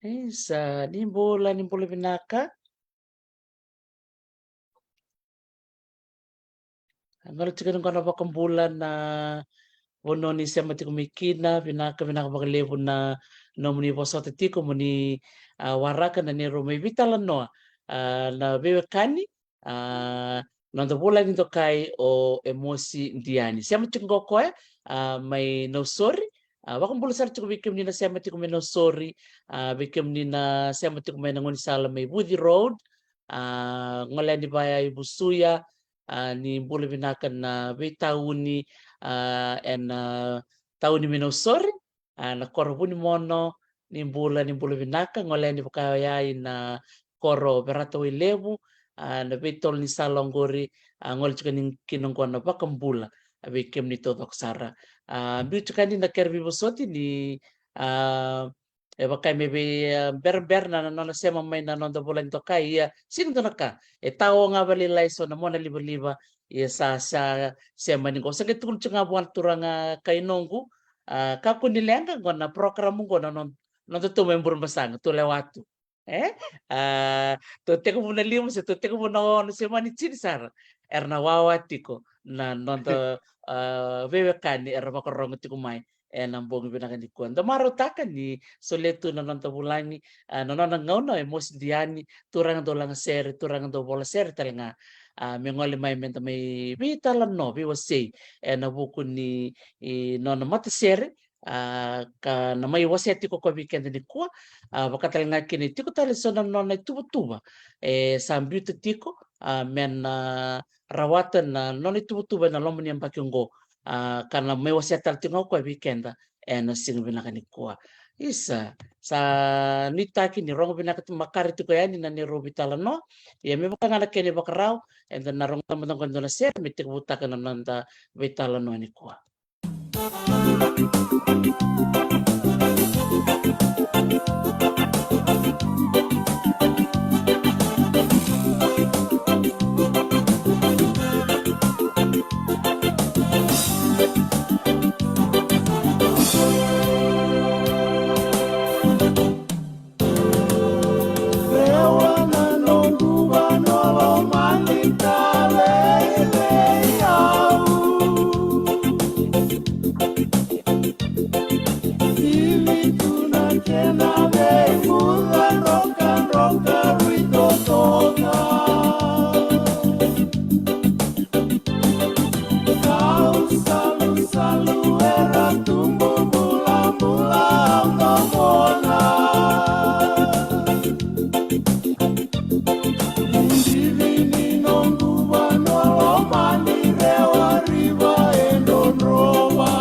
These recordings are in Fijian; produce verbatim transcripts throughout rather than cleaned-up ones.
Isa, ni bula, ni bula vinaka. Gole tiko yani qo na vakabula na vanua ni sema tiko mai kina. Vinaka, vinaka vakalevu na nomuni vosota tiko mo ni, a, waraka na neirau mai veitalanoa, a, na veiwekani, a, noda vulagi dokai o Emosi Diani. Sema tiko qo o koya, a, mai Nausori. A, vakabula sara tiko vei kemuni na sema tiko mai Nausori, a, vei kemuni na sema tiko mai na gaunisala mai Vuci Road, a, gole yani vaya i Vusuya, a, ni bula vinaka na veitauni, a, ena, a, tauni mai Nausori, a, na koro Vunimono, ni bula, ni bula vinaka, gole yani vaka oya ina koro Verata Wailevu, a, na veitolo ni sala oqori, a, gole tiko yani kina qo na vakabula, a, vei kemuni taucoko sara. A, biu tiko yani na kere veivosoti ni, a, e vaka me vei, a, berabera na, na nona sema mai na noda vulagi dokai, ia sega ni dua na ka. E tao ga vakalailai so na mona livaliva, ia sa, sa sema yani qo. Sa qai tukuna tiko ga vua na turaga kai noqu, a, kakua ni leqa qo na program qo na noda, noda tu mai Burebasaga, tu lewa tu. E? A, tu tekivu na lima se tu tekivu na ono se mani tini sara. Era na wawa tiko na noda, a, veiwekani era vakarorogo tiko mai ena bogi vinaka nikua. Da marautaka ni solia tu na noda vulagi, a, na nona gauna o Emosi Diani, turaga dau lagasere, turaga dau volasere tale ga. A, me gole mai meda mai veitalanoa, veiwasei ena vuku ni, i, nona matasere, a, ka na mai wasea tiko o koya vei keda nikua, a, vaka tale ga kina e tiko tale so na nona ituvatuva e sa biuta tiko, a, me na rawata na nona ituvatuva ena loma ni yabaki oqo, a, ka na mai wasea tale tiko ga o koya vei keda ena siga vinaka nikua. Isa, sa nuitaki ni rogo vinaka tu, makare tiko yani na neirau veitalanoa. Ia me vaka ga na kena ivakarau, eda na rogoca mada qo e dua na sere me tekivutaka na noda veitalanoa nikua. Rewa na noqu vanua lomani ka lailai au. Ivi tu na kena veivuca drokadroka rui totoka. Kau salusalu era tubu bulabula au domona. Ni divi ni noqu vanua lomani Rewa River e drodrova.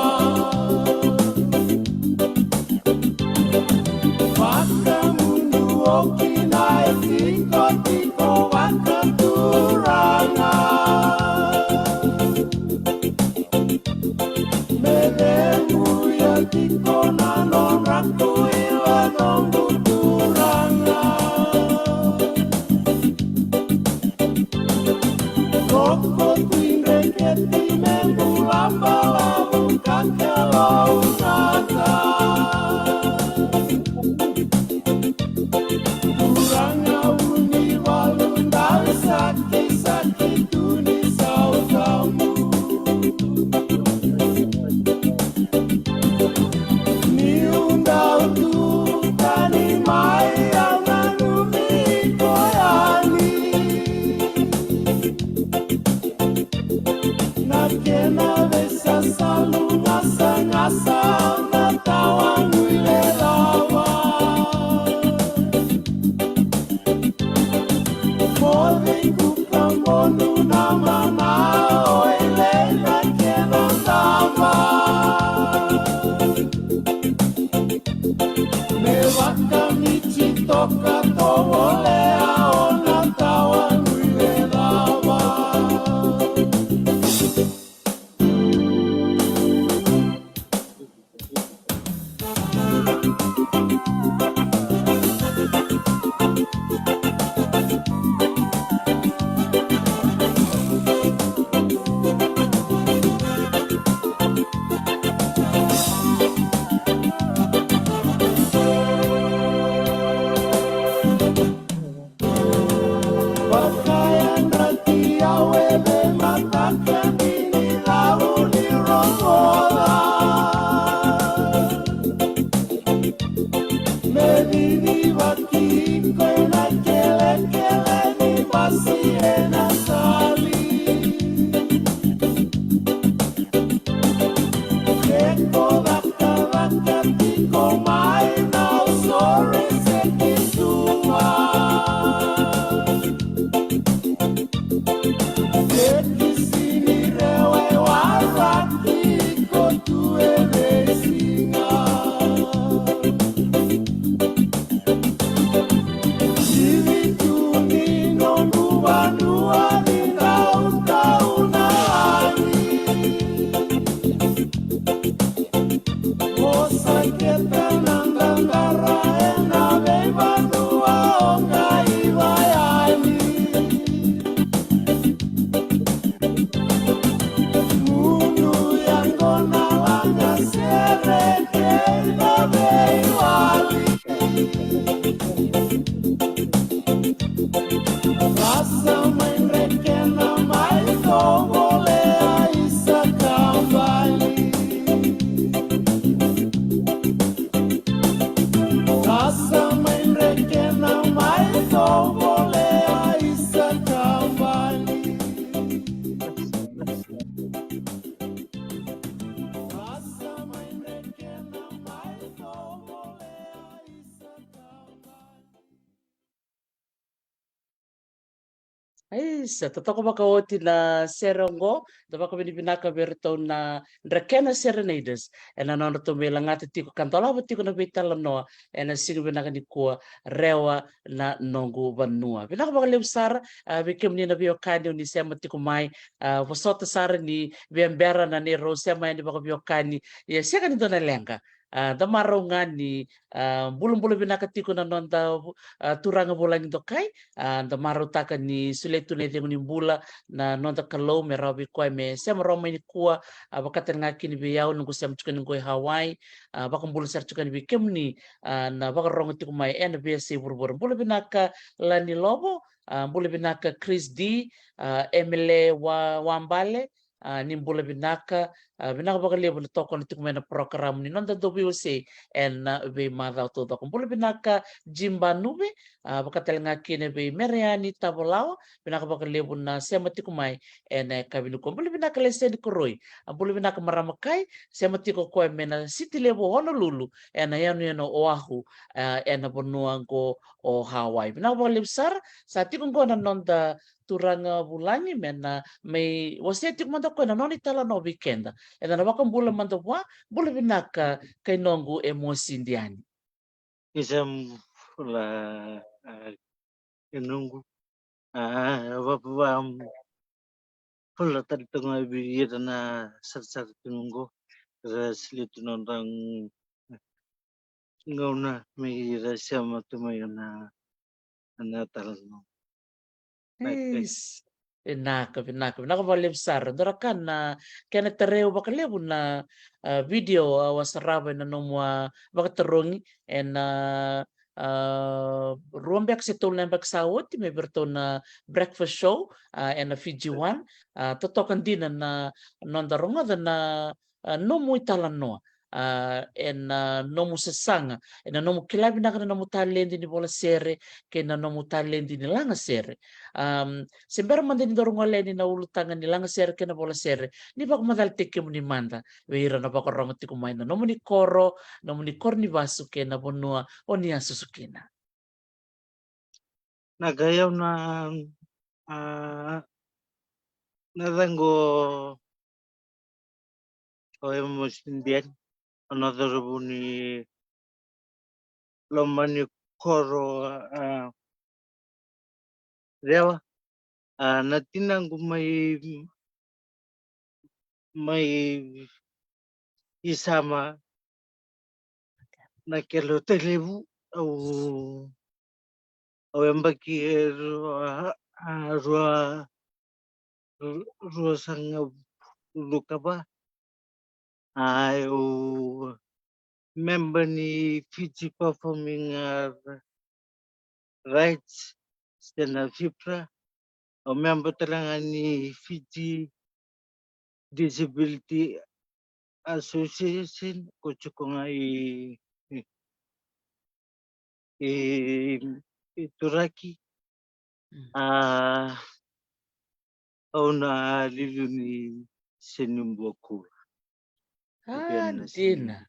Vakamudu o kina e tikotiko vakaturaga. Me lemuya tiko na nodraku ila noqu turaga. Loko tu i dreketi me bula balavu ka kelougata. Turaga vunivalu dau sakisaki tu ni saudamu. Niu dau tu tani mai au nanumi iko yani. Na kena veisasalu gasagasa na tawa gui lecava. Moci ku kabonu na mana o ilei na kena dava. Me vakamiti toka tovolea o na tawa gui lecava. Vakayadrati au e veimataka ni ni cau ni rogoca. Me cicivaki iko ena kelekele ni basi ena sali. Ke ko cakacaka tiko mai na u sore se ki sua. Ke ki sini rewa e waraki ko tu e veisiga. Ni vitu ni noqu vanua ni tautau na lagi. Vosa kece na qaqara ena veivanua o qai vayali. Mudu yaqona laga sere kei na veiwali. Vasa mai drekena mai tovolea i Sakabali. Vasa mai drekena mai tovolea i Sakabali. Vasa mai drekena mai tovolea i Sakabali. Aisa, totoka vakaoti na sere oqo, da vakavinavinaka vei iratou na Drekena Serenaders ena nodratou mai lagata tiko ka dolava tiko na veitalanoa ena siga vinaka nikua, Rewa na Noqu Vanua. Vinaka vakalevu sara, a, vei kemuni na veiwekani o ni sema tiko mai, a, vosota sara ni via bera na neirau sema yani vakaveiwekani, ia sega ni dua na leqa. A, da marau ga ni, a, bulabula vinaka tiko na noda, a, turaga vulagi dokai. A, da marautaka ni solia tu na icegu ni bula na noda Kalou me rawa vei koya me sema rawa mai nikua, a, vaka tale ga kina vei au noqu sema tiko yani qo i Hawaii. A, vakabula sara tiko yani vei kemuni, a, na vakarorogo tiko mai ena veiyasai vuravura. Bula vinaka Lanilovo, a, bula vinaka Chris D, a, Emele Wa-, Wabale, a, ni bula vinaka, a, vinaka vakalevu na tokona tiko mai na porokaramu ni noda dau veiwasei ena veimacawa taucoko. Bula vinaka Jimba Nuve, a, vaka tale ga kina vei Mereani Tavalawa, vinaka vakalevu na sema tiko mai ena yakavi nikua. Bula vinaka Leseni Koroi, a, bula vinaka Marama Kai, sema tiko koya mai na siti levu o Honolulu, ena yanuyanu o Oahu, a, ena vanua oqo o Hawaii. Vinaka vakalevu sara, sa tiko oqo na noda turaga vulagi me na mai wasea tiko mada koya na nona italanoa vei keda. Eda na vakabula mada vua, bula vinaka kai noqu Emosi Diani. Isa bula, a, kai noqu, a, vava, bula tale tu ga vei ira na sarasara tu ga oqo, ra solia tu nodra gauna me ra sema tu mai na, na talanoa. Vinaka, vinaka, vinaka vakalevu sara. Dua na ka na kena tarai au vakalevu na, a, video au a sarava ena nomu a vakatarogi ena, a, rua beka se tolu na yabaki sa oti mai vei iratou na breakfast show, a, ena Fiji One. A, totoka dina na noda rogoca na, a, nomu italanoa, a, ena nomu sasaga, ena nomu kila vinaka na nomu taledi ni vola sere kei na nomu taledi ni laga sere. Am, se bera mada ni dau rogoca yani na ulutaga ni laga sere kei na vola sere, ni vakamacalataki kemuni mada vei ira na vakarogo tiko mai na nomuni koro, nomuni koro ni vasu kei na vanua o ni a susu kina. Na qai au na, a, na yacaqu o Emosi Diani, au na cauravou ni loma ni koro, a, Rewa. A, na tinaqu mai, mai Isama, na kelo talevu, au, au yabaki e rua, a, rua, ru-, ruasagavulu ka va. A, au memba ni Fiji Performing, a, Rights se na FIPRA. Au memba tale ga ni Fiji Disability Association, ko tiko ga i, i, i, i Turaki. Mm. A, au na liuliu ni Seni Bua Koula. A, dina.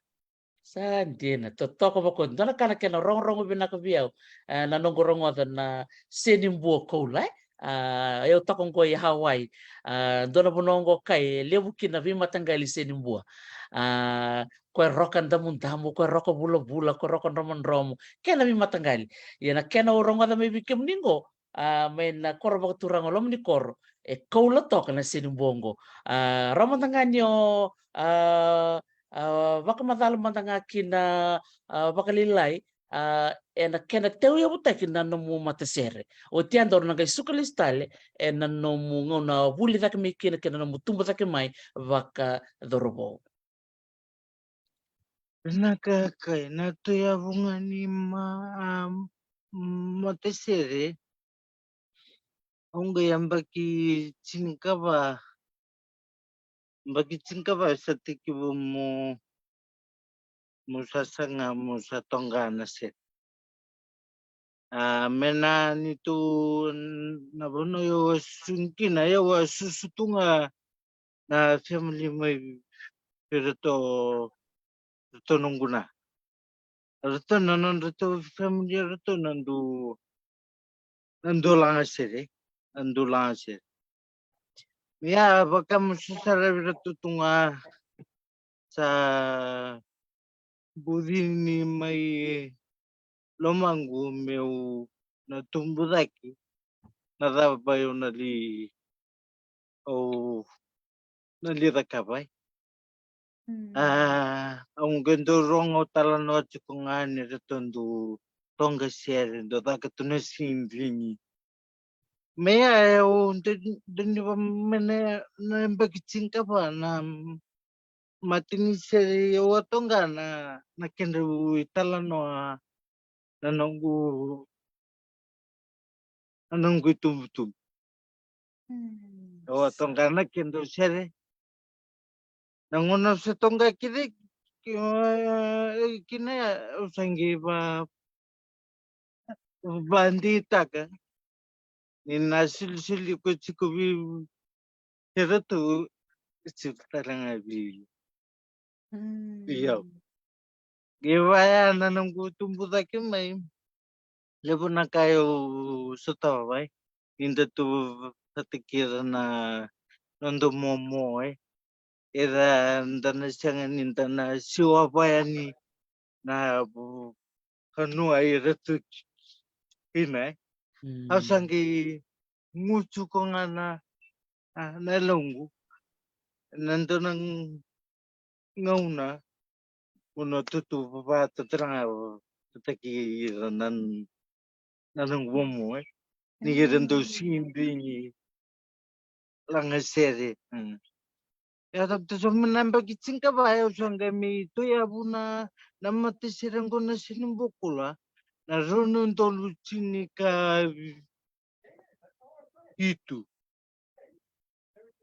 Sa dina. Totoka vakaoti. Dua na ka na kena rogorogo vinaka vei au, e, na noqu rogoca na Seni Bua Koula, e? A, au toka oqo i Hawaii. A, dua na vanua oqo kai e levu kina veimataqali seni bua. A, ko e roka damudamu, ko e roka vulavula, ko e roka dromodromo. Kena veimataqali. Ia na kena au rogoca mai vei kemuni oqo, a, mai na koro vakaturaga o Lomanikoro, e koula toka na Seni Bua oqo. A, rawa mada ga ni o, a, a, vakamacala mada ga kina, a, vakalailai, a, ena kena tauyavutaki na nomu matasere. Oti ya daru na qai suka lesu tale ena nomu gauna vuli cake mai kina kei na nomu tubu cake mai vakacauravou. Na ka kai na tauyavu ga ni ma, a, matasere. Au qai yabaki tinikava, yabaki tinikava sa tekivu mo, mo sasaga mo sa toqa na sere. A, me na nitu na vanua au a susu kina, au a susu tu ga na family mai vei ratou, ratou noqu na. Ratou na nodratou family, ratou na dau, na dau lagasere, na dau lagasere. Ia, vaka mo sa sara vei ratou tu ga sa bucini mai lomaqu meu na tubu cake, na cava au na li, au na li cakava, e. Mm. A, au qai dau rogo talanoa tiko ga ni ratou dau toqa sere, dau caka tu na sigidigi. Me ia, au dau, dau ni va me na, na yabaki tinikava na matasere au a toqa na, na kedrau italanoa na noqu, na noqu itubutubu. Mm. Au a toqa na kedrau sere. Na gauna au sa toqa kece ki, e, kina ya, au sa qai va, vadeitaka ni na solisoli ko tiko vei, vei ratou, tiko tale ga vei, vei au. Mm. Qai vaya na noqu tubu cake mai. Levu na ka au sotava, e. Ni da tu vata kei ira na noda momo, e. Era da na sega ni da na siwa vaya ni na vanua ira tu kina, e. Mm. Au sa qai gusu ko ga na, a, na yaloqu. Na dua na gauna, gauna tutu vavata tara ga, tataki ira na, na noqu momo, e. Ni ira dau sigidigi lagasere. Mm. Ia, cavuta so mai na yabaki tinikava, au sa qai mai tauyavu na, na matasere qo na Seni Bua Koula, na rua na udolu tinikavitu.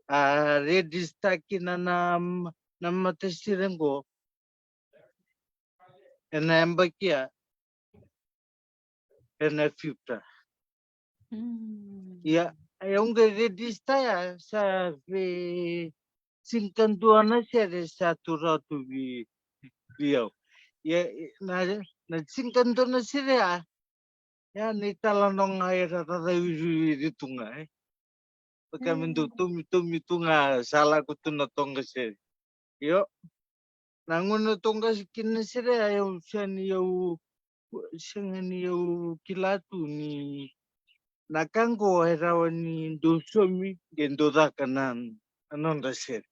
A, register kina na, na matasere qo ena yabaki ya ena FIPRA. Mm. Ia, au qai register ya sa vei tinikadua na sere sa tu rawa tu vei, vei au. Ia, na, na tinikadua na sere ya, ya na italanoa ga era cacawiriwiri tu ga, e. Vaka me dau tomitomi tu ga sa lako tu na toqa sere. Io. Na gauna toqa kina na sere, au sega ni au, sega ni au kila tu ni na ka qo e rawa ni dau saumi qai dau caka na, na nodra sere.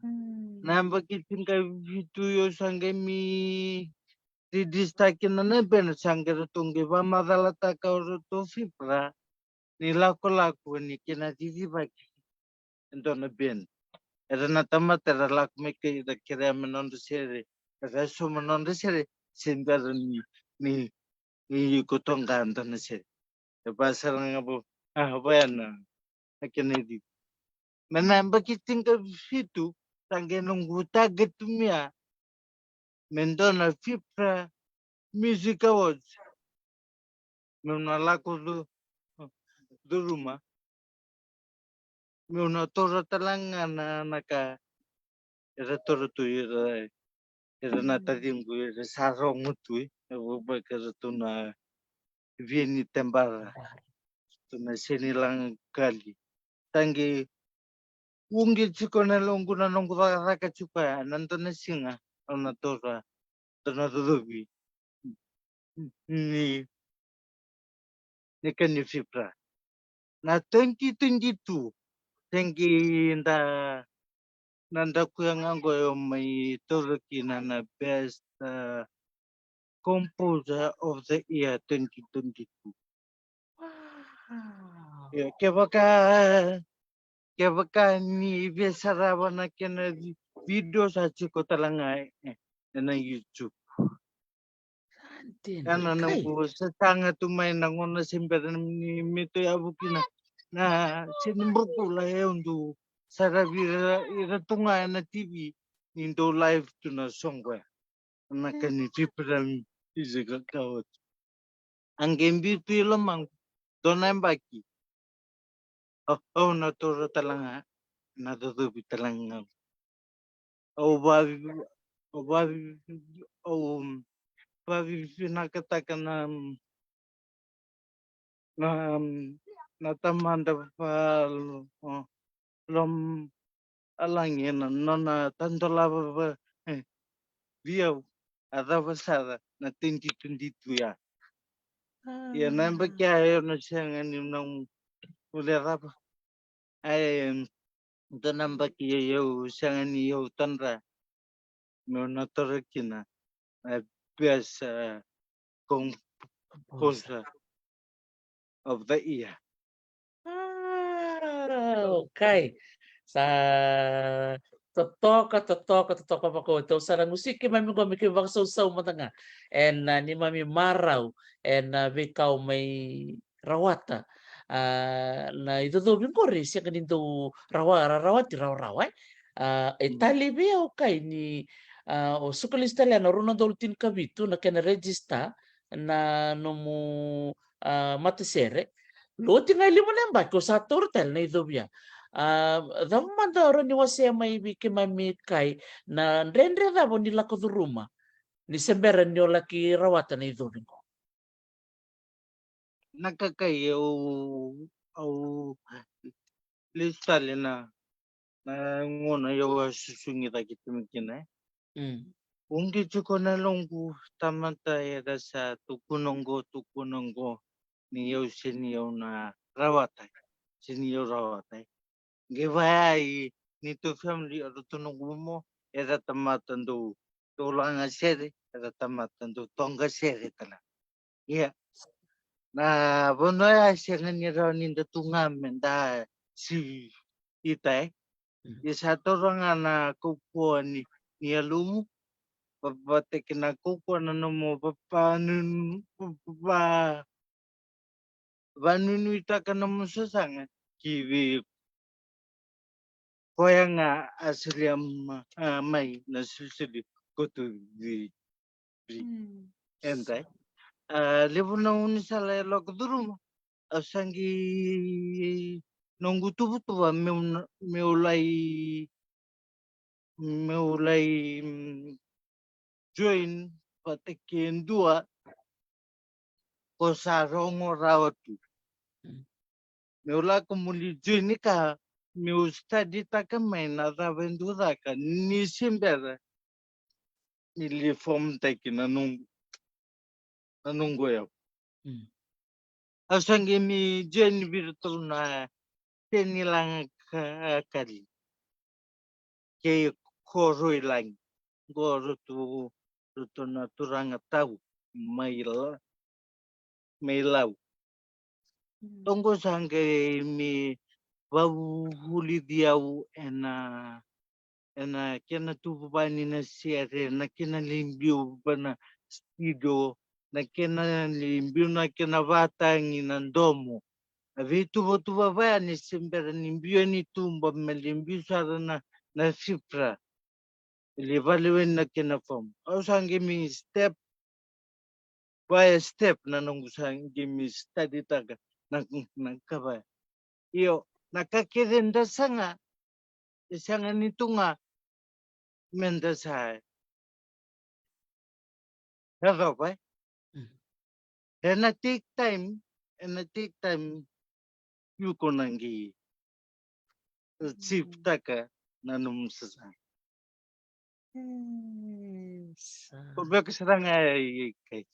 Mm. Na yabaki tinikavitu au sa qai mai register kina na band, sa qai ratou qai vakamacalataka o ratou FIPRA ni lakolako ni kena cicivaki e dua na band. Era na tamata era lako mai kei ira kerea me nodra sere, era sauma nodra sere, se bera ni, ni, ni iko toqa e dua na sere. E vaka sara ga vou, A, vaya na, na kena icici. Me na yabaki tinikavitu, sa qai noqu target tu mai ya me dua na Fibra Music Awards. Meu na lako cu-, curuma. Meu na taura tale ga na, na ka era taura tu ira, ira na taciqu, era sa rogo tu, e. E vaka ratou na Via ni Tebara, ratou na Seni Lagakali. Sa qai uqi tiko na yaloqu, na noqu cakacaka tiko ya, na dua na siga au na taura dua na cocovi ni, ni ka ni Fibra. Na twenty twenty-two, sa qai da, na daku ya ga qo, au mai taura kina na best, uh, composer of the year twenty twenty-two. Wow. Io, kevaka, kevaka ni via sarava na kena vi-, video, sa tiko tale ga, e, ena YouTube. Sa dina. Ya na noqu sasaga tu mai na gauna se bera ni me tou yavu kina na Seni Bukula, e, au dau saravi ira, ira tu ga ena T V ni dau live tu na soqo ya. Na ka ni Fibra Music Awards. A qai biu tu i lomaqu dua na yabaki. Au, au na taura tale ga na cocovi tale ga. Au vavi-, au vavi-, au vavivinakataka na, na, na Tamada Vakalomalagi ena nona tadolava vei au a cava sara na twenty twenty-two ya. Ia na yabaki ya au na sega ni na guilecava. Ai, dua na yabaki au sega ni au tadra meu na taura kina na best, uh, composer of the year. Ah, okay. Sa totoka, totoka, totoka vakaoti. Au sa na gusuki keimami qo me keimami vakasausau mada ga ena, ah, neimami marau ena, ah, veika au mai rawata. Ah, na icocovi qori sega ni dau rawa-, ra-, rawati rawarawa, e. Ah, e tali vei au, okay, ni, ah, o suka lesu tale na rua na udolu tinikavitu na kena register na nomu, ah, matasere. Oti ga e lima na yabaki o sa taura tale na icovi ya. Ah, cava mada o rawa ni wasea mai vei keimami, okay, na dredre cava o ni lako curuma ni se bera ni o laki rawata na icovi qo? Na kakai au, au lesu tale na, na gauna au a susugi cake tu mai kina, e. Mm. Uqeti koya na yaloqu, tamata era sa tukuna qo, tukuna qo, ni au sega ni au na rawata, sega ni au rawata, e. Qai vaya i neitou family, o ratou noqu momo, era tamata dau, dau lagasere, era tamata dau toqasere tale. Ia na vanua ya sega ni rawa ni da tu ga me da sivita, e. Mm. Ia sa taura ga na kaukauwa ni, ni yalomu, va-, vata kei na kaukauwa na nomu va-, vanunu-, va-, vanunuitaka nomu sasaga ki vei koya ga a solia ma-, a, mai na solisoli koto vei, vei. Mm. Eda, e. A, levu na gaunisala e lako curuma, au sa qai, noqu tuvatuva meu na-, meu lai, meu lai, mm, join vata kei dua ko sa rogo rawa tu. Mm. Meu lako meu lai join ka, meu study taka mai na cava e dau caka ni se bera ni lai form taki na noqu, na noqu yau. Mm. Au sa qai mai join vei iratou na Seni Lagakali kei Koroilagi. Qo ratou, ratou na turaga tau mai La-, mai Lau. Mm. Ratou qo sa qai mai vakavulici au ena, ena kena tu vua ni na sere, na kena lai biu vua na studio, na kena lai biu na kena vatagi na domo. A veituvatuva vaya ni se bera ni biu yani tuba me lai biu sara na, na FIPRA. Lai valeweni na kena form. Au sa qai mai step by step na noqu sa qai mai study taka na, na ka vaya. Io, na ka kece da saga, e sega ni tu ga me da sa yacova, e. Mm. Ena take time, ena take time, iko na qai achieve taka na nomu sasaga. E, sa. Ko beka sara ga e, e, kai.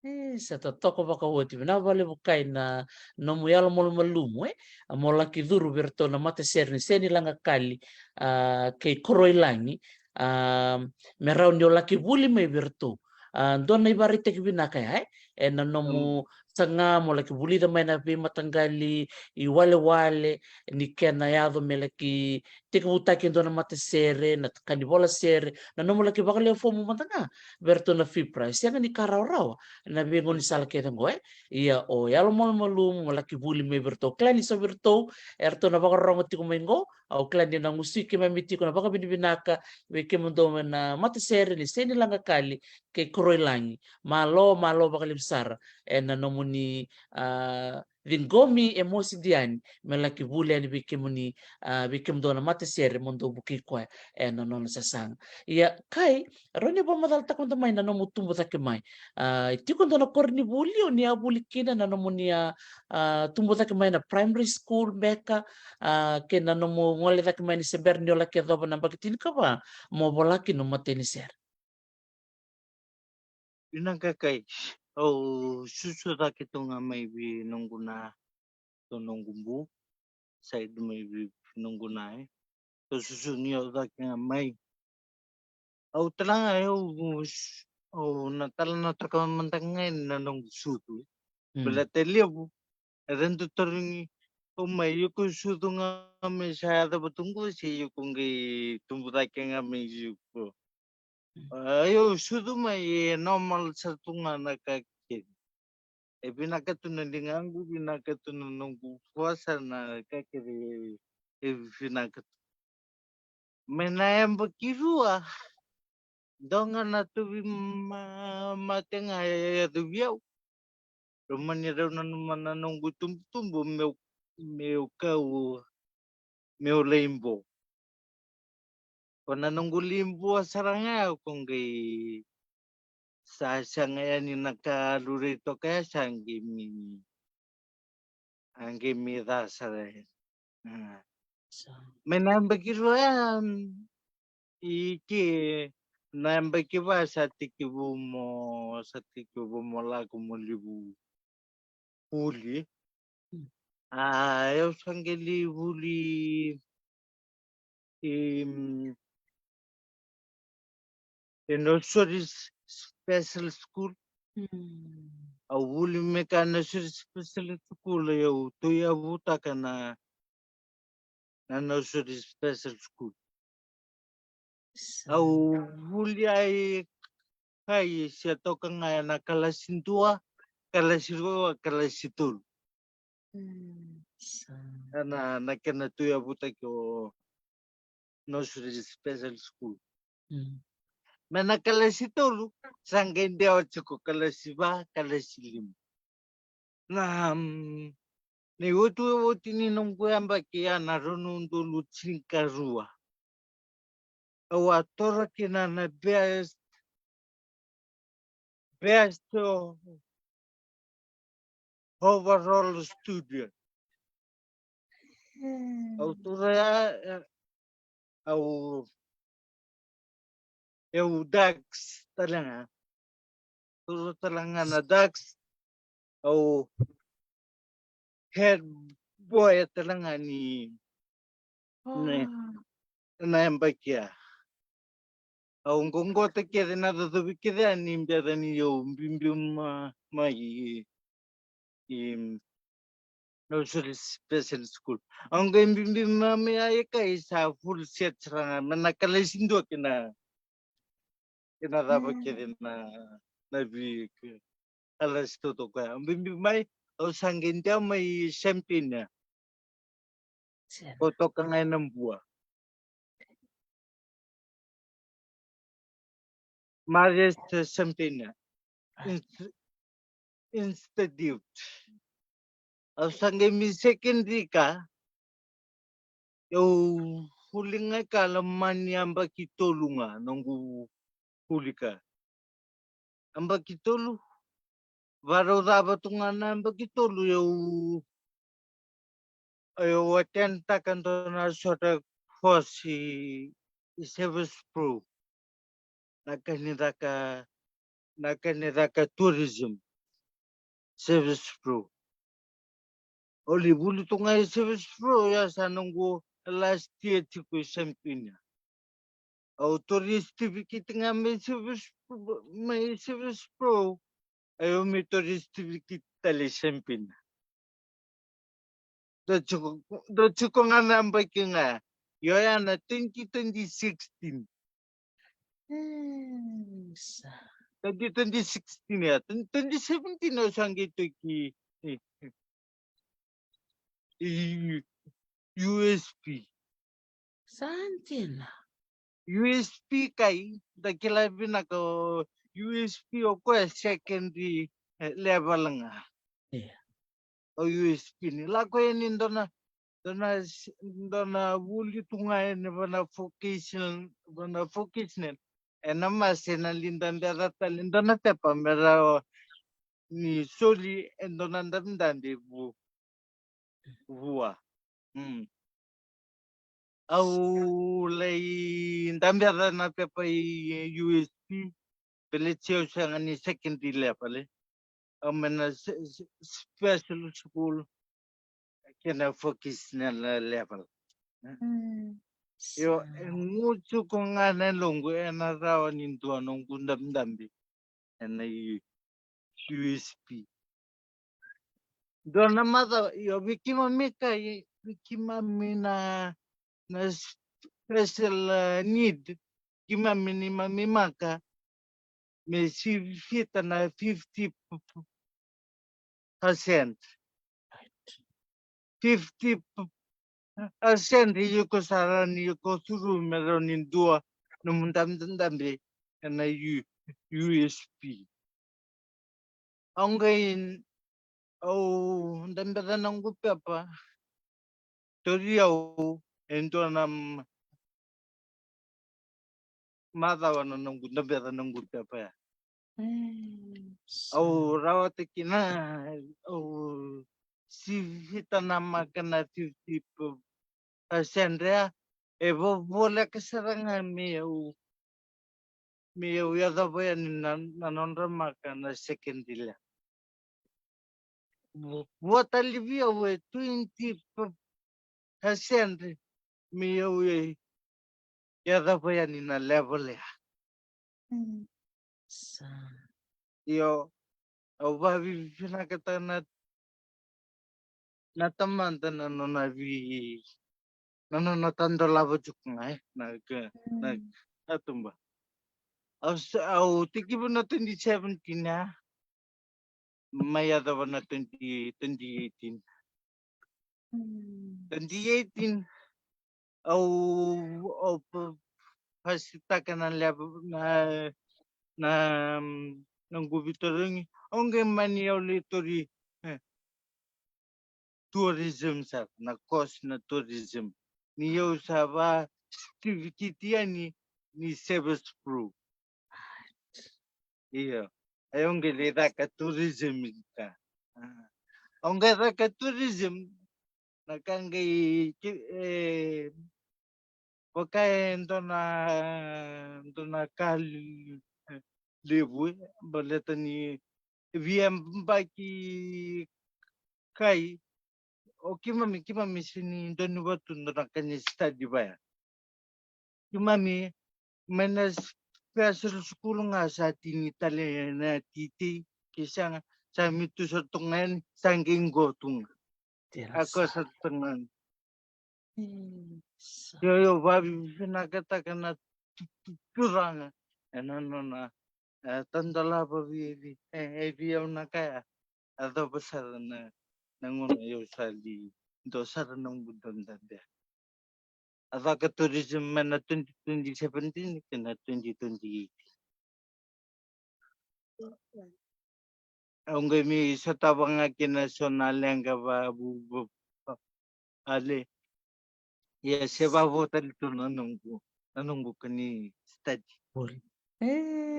E, sa totoka vakaoti. Vinaka vakalevu Kai na nomu yalomalumalumu, e. A mo laki curu vei iratou na matasere ni Seni Lagakali, a, kei Koroilagi, a, me rawa ni o laki vuli mai vei iratou. A, dua na ivakaraitaki vinaka ya, e. Ena nomu saga mo laki vulica mai na veimataqali iwalewale ni kena yaco me laki tekivutaki e dua na matasere, na ka ni vola sere, na nomu laki vakalewe fomu mada ga vei iratou na FIPRA. E sega ni ka rawarawa na veigaunisala kece qo, e. Ia o yalomalumalumu mo laki vuli mai vei iratou. Kila ni so vei iratou eratou na vakarorogo tiko mai qo, au kila ni na gusui keimami tiko na vakavinavinaka vei kemudou na matasere ni Seni Lagakali kei Koroilagi. Malo, malo vakalevu sara ena nomuni, a, ciqomi e Mosi Diani me laki vuli yani vei kemuni, a, vei kemudou na matasere mo dou vukei koya ena nona sasaga. Ia Kai, rawa ni vakamacalataka mada mai na nomu tubu cake mai. A, e tiko dua na koronivuli o ni a vuli kina, na nomuni a, a, tubu cake mai na primary school beka, a, kei na nomu gole cake mai ni se bera ni o laki yacova na yabaki tinikava mo vola kina nomu matai ni sere. Vinaka Kai, au susu cake tu ga mai vei noqu na, tu noqu bu, side mai vei noqu na, e. Au susu ni au cake ga mai. Au tala ga, e, au, au na tala na toka mada ga na noqu sucu. Mm. Baleta e levu era dau tarogi au mai, iko sucu ga mai sa yacova tu qo se iko qai tubu cake ga mai iko. A, io, sucu mai e normal sa tu ga na ka kece. E vinaka tu na ligaqu, vinaka tu na noqu vosa, na ka kece e vinaka tu. Mai na yabaki rua, dua ga na tauvi ma-, mate ga e yacovi au. Rau mani rau nanuma na noqu tubutubu meu, meu kau, meu lai bo. Ko na noqu lai bo sara ga ya ko qai sa saga yani na ka lurai toka ya sa qai mai, a qai mai ca sara yani. A. Sa. Mai na yabaki rua ya, mm, i ke na yabaki va sa tekivu mo, sa tekivu mo lako mo levu vuli. Mm. A, au sa qai lai vuli i, mm, e Nausori Special School. Mm. Au vuli mai ka Nausori Special School, au tauyavutaka na, na Nausori Special School. Sa. Au vuli ai Kai se toka ga ena kalasi dua, kalasi rua, kalasi tolu. Mm, sa. Ena, na kena tauyavutaki o Nausori Special School. Mm. Mai na kalasi tolu, sa qai dewa tiko kalasi va, kalasi lima. Na, mm, na iotioti ni noqu yabaki ya na rua na udolu tinikarua. Au a taura kina na best, best o-, overall student. Mm. Au taura ya, e, au, au dux tale ga. Taura tale ga na dux. Au head boy tale ga ni, ni, ah, na yabaki ya. Au qoqota kece na cocovi kece ya ni bera ni au biubiu ma-, mai i, i Nausori Special School. Au qai biubiu ma-, mai ya e Kai sa full set sara ga mai na kalasi dua kina, kina cava kece na, na vei kalasi totoka ya. Au biubiu mai, Au sa qai dewa mai Champaign ya. Sera. Ko toka ga ena Bua. Maria Champaign ya. Inst-, Institute. Au sa qai mai secondary ka. Au vuli ga i ka la mani yabaki tolu ga noqu vuli ka. Yabaki tolu. Varau cava tu ga na yabaki tolu au, au attend taka dua na sota course i, i Service Pro. Na ka ni caka, na ka ni caka tourism. Service Pro. Au lai vuli tu ga i Service Pro ya sa noqu last year tiko i Champaign ya. Au tauri certificate ga mai Service Pro, mai Service Pro. Au mai tauri certificate tale i Champaign ya. Dau tiko, dau tiko ga na yabaki ga. Io ya na twenty twenty sixteen. Mm, sa. Twenty twenty sixteen ya. Twenty, twenty seventeen au sa qai toki, eh, eh, U S P. Sa dina. U S P kai, da kila vinaka o U S P o koya secondary, eh, level ga. Io. O U S P ni lako yani dua na, dua na s-, dua na vuli tu ga yani va na vocational, va na vocational. Ena mase na lai dabeca tale dua na pepa me rawa ni soli e dua na dabedabe vu-, vua. Mm. Au lai dabeca na pepa i U S P, baleta au sega ni secondary level, e. Au mai na se-, se-, special school, kei na vocational level. Mm. Io, sa. E gutuku ga na yaloqu, ena rawa ni dua noqu dabedabe ena U-, U S P. Dua na macawa, io, vei keimami kai, vei keimami na, na special, eh, need, keimami neimami maka, me sivita na fifty percent. Fifty percent iko sa rawa ni go through me rawa ni dua nomu dabedabe ena U-, U S P. Au qai, au dabeca noqu pepa, tauri au e dua na m-, macawa na noqu dabeca noqu pepa ya. Mm, sa. Au rawata kina, au sivita na maka na fifty percent ya, e vo-, voleka sara ga me au, me au yacova yani na, na nodra maka na secondary level. Vo-, vota laivi au e twenty percent me au e yacova yani na level ya. Mm. Sa. Io, au vavinavinakataka na, na Tamada na nona vi-, na nona tadolava tiko ga, e, na ka, na, mm, katuba. Au sa, au tekivu na twenty seventeen ya, mai yacova na twenty, twenty eighteen. Mm. Twenty eighteen, au, au pa-, pasitaka na level, na, na, mm, noqu veitarogi. Au qai mani au lai tauri, eh, tourism sara, na course na tourism. Ni au sa va certificate yani ni Service Pro. Io. Ai au qai lai caka tourism ka. Ah. Au qai caka tourism, na ka qai ki-, e, vaka e dua na, dua na ka l-, levu, e, baleta ni via yabaki kai, o keimami, keimami sega ni dua ni vatu dua na ka ni study vaya. Keimami mai na special school ga sa tini tale na titi, ke sega, sa mai tu sara tu ga yani, sa qai qo tu ga. Tira. A ko sa tu ga yani. Mm, sa. Io, io, vavinavinakataka na tu-, tu-, Turaga ena nona, e, tadolava vei, vei, e, e vei au na ka ya. a cava sara na, na gauna au sa lai dua sara na noqu dodonu. A caka tourism mai na twenty twenty seventeen kei na twenty twenty eight. Au qai mai sotava ga kina so na leqa va, va, va, va, ale. Ia se vavo tale tu na noqu, na noqu ka ni study. Oi. E.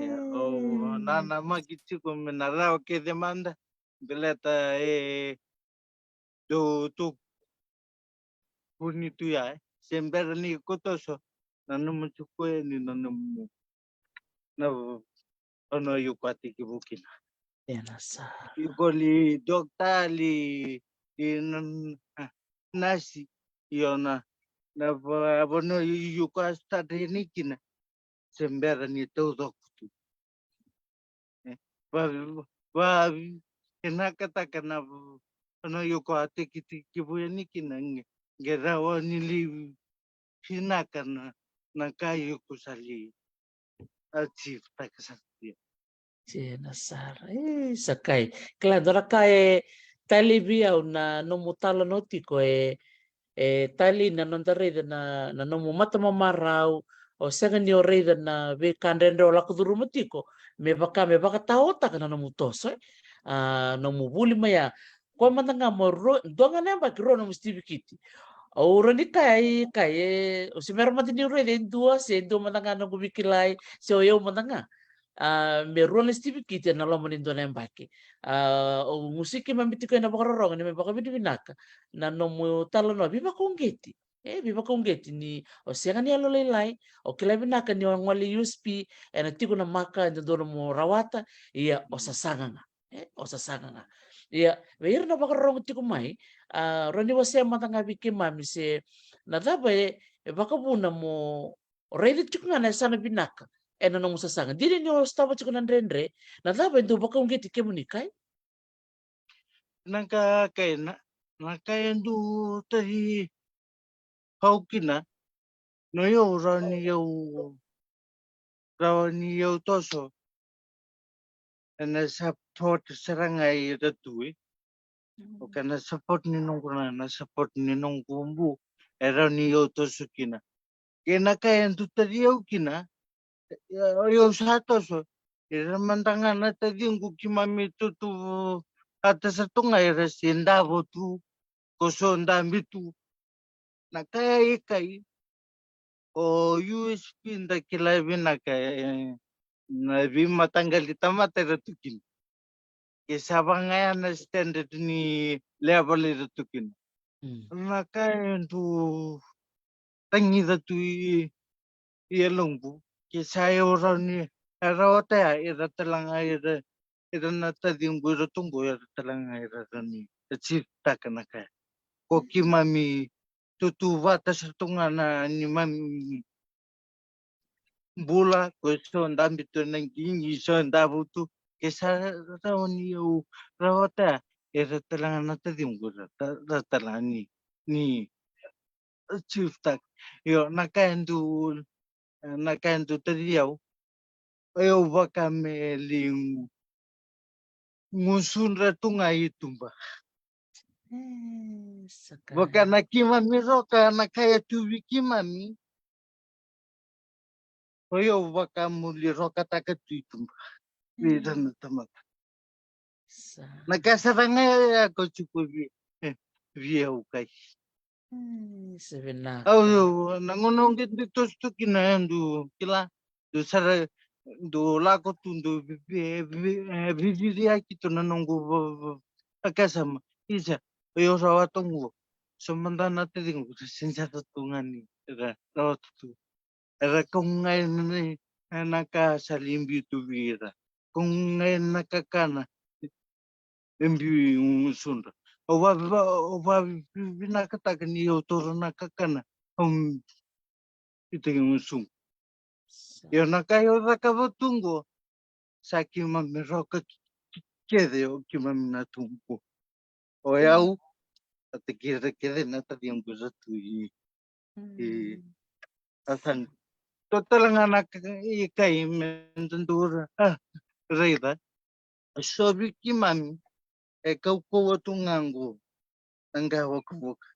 Ia, au nanamaki tiko me na rawa kece mada. Baleta e dou tu vuni tu ya, e. Se bera ni ko toso, na nomu tiko yani na nomu, na, na, na iko a tekivu kina. Ena sa. Iko li dokta, li, li na, na, nasi, io na, na va, va na iko a study yani kina. Se bera ni taucoko tu. E, va, va, vinakataka na, na iko a tekitekivu yani kina qe, qe rawa ni lai vinaka na, na ka iko sa lai achieve taka sara tu ya. Ena sa ra. E, sa kai. Kila dua na ka e talei vei au na nomu talanoa tiko e, e talei na noda raica na, na nomu matamamarau, o sega ni o raica na veika dredre o lako curuma tiko, me vaka, me vakataotaka na nomu toso, e. A, nomu vuli mai ya. Koya mada ga mo ro, dua ga na yabaki ro nomu sitivikiti. Au rawa ni kaya i kai, e, o se mera mada ni raica e dua, se dua mada ga noqu veikilai, se o yau mada ga. A, me rua na sitivikiti ena loma ni dua na yabaki. A, au gusu keimami tiko ena vakarorogo ni me vakavinavinaka na nomu talanoa veivakauqeti. E, veivakauqeti ni o sega ni yalolailai, o kila vinaka ni o gole i U S P, ena tiko na maka e dodonu mo rawata, ia o sasaga ga. E, o sasaga ga. Ia, vei ira na vakarorogo tiko mai, a, rawa ni wasea mada ga vei keimami se na cava e, e vakavuna mo raica tiko ga na yasana vinaka ena nomu sasaga. Dina ni o sotava tiko na dredre, na cava e dau vakauqeti kemuni kai? Na ka kai na, na ka e dau taci au kina, no io rawa ni au, rawa ni au toso ena support sara ga ira tu, e. Mm. O kena support ni noqu na, na support ni noqu bu, e rawa ni au toso kina. Kei na ka e dau taci au kina, e, au sa toso, ira mada ga na taciqu keimami tutu vata sara tu ga ira se davo tu, ko so dabe tu. Na ka ya i kai, o U S P da kila vinaka, e, na veimataqali tamata ira tu kina. Ke sa vagaya na standard ni level ira tu kina. Mm. Na ka e dau tagica tu i, i yaloqu. Ke sa au rawa ni, e rawata ya, ira tale ga ira, ira na taciqu ira tu qo, ira tale ga ira rawa ni achieve taka na ka ya. Ko keimami tutu vata sara tu ga na neimami bula, ko so dabe tu ena qiqi, so davo tu, ke sa rawa ni au rawata, era tale ga na taciqu ra, ra, ra tale ga ni, ni achieve taka. Io, na ka e dau, na ka e dau taci au, au vaka me liu gusudra tu ga i tuba. E, sa kai. Vaka na keimami roka, na ka e tu vei keimami. O yau vaka meu lai rokataka tu i tuba vei ira na tamata. Sa. Na ka sara ga ya ko tiko vei, e, vei au kai. E, sa vinaka. Au, na gauna au qai dau toso tu kina, e dau kila, dau sara, dau lako tu, dau vi-, vi-, vi-, e, viviriaki tu na noqu va-, va-, vakasama. Isa, o yau rawata qo. So mada na taciqu, se dua tu ga ni ra rawata tu. Era kau ga ena, na ka sa lai biu tu vei ira. Kau ga ena kakana e biu i gusudra. Au va, va, au vavinakataka ni au taura na kakana, au biuta i gusuqu. Sa. Io, na ka au cakava tu qo, sa keimami roka ke-, ke-, kece o keimami na tu qo. O yau, vata kei ira kece na taciqu sa tu i, i, mm, a sara. Dua tale ga na ka, i kai me da dau ra-, a, raica. So vei keimami, e kaukauwa tu ga qo na qavokavoka.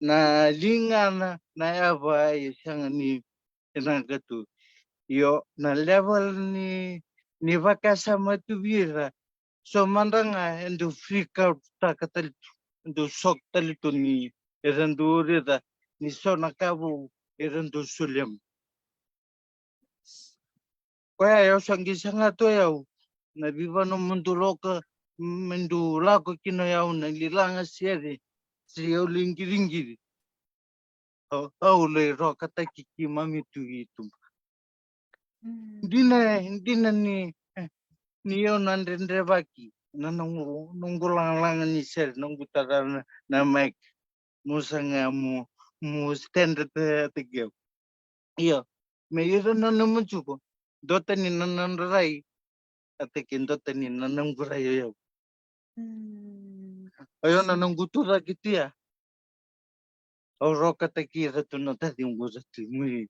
Na ligana na yava e sega ni vinaka tu. Io, na level ni, ni vakasama tu vei ira, so mada ga e dau freak out taka tale tu, e dau shock tale tu ni era dau raica ni so na ka vou era dau solia mai. Koya au sa qai saga tu o yau na veivanua mo dou lako, mo dou lako kina o yau na lai laga sere, se au lai qiriqiri. Au, au lai rokataki keimami tu i tuba. Mm. Dina, dina ni, ni au na dredrevaki na noqu, noqu lagalaga ni sere, noqu tara na, na mic. Mo saga mo, mo stand the, the game. Io, me ira na nomu juko, dua tani na nodra rai, a teke dua tani na noqu rai o yau. Mm. O yau na noqu tu cake tu ya. Au rokataki ira tu na taciqu ra tu i muri.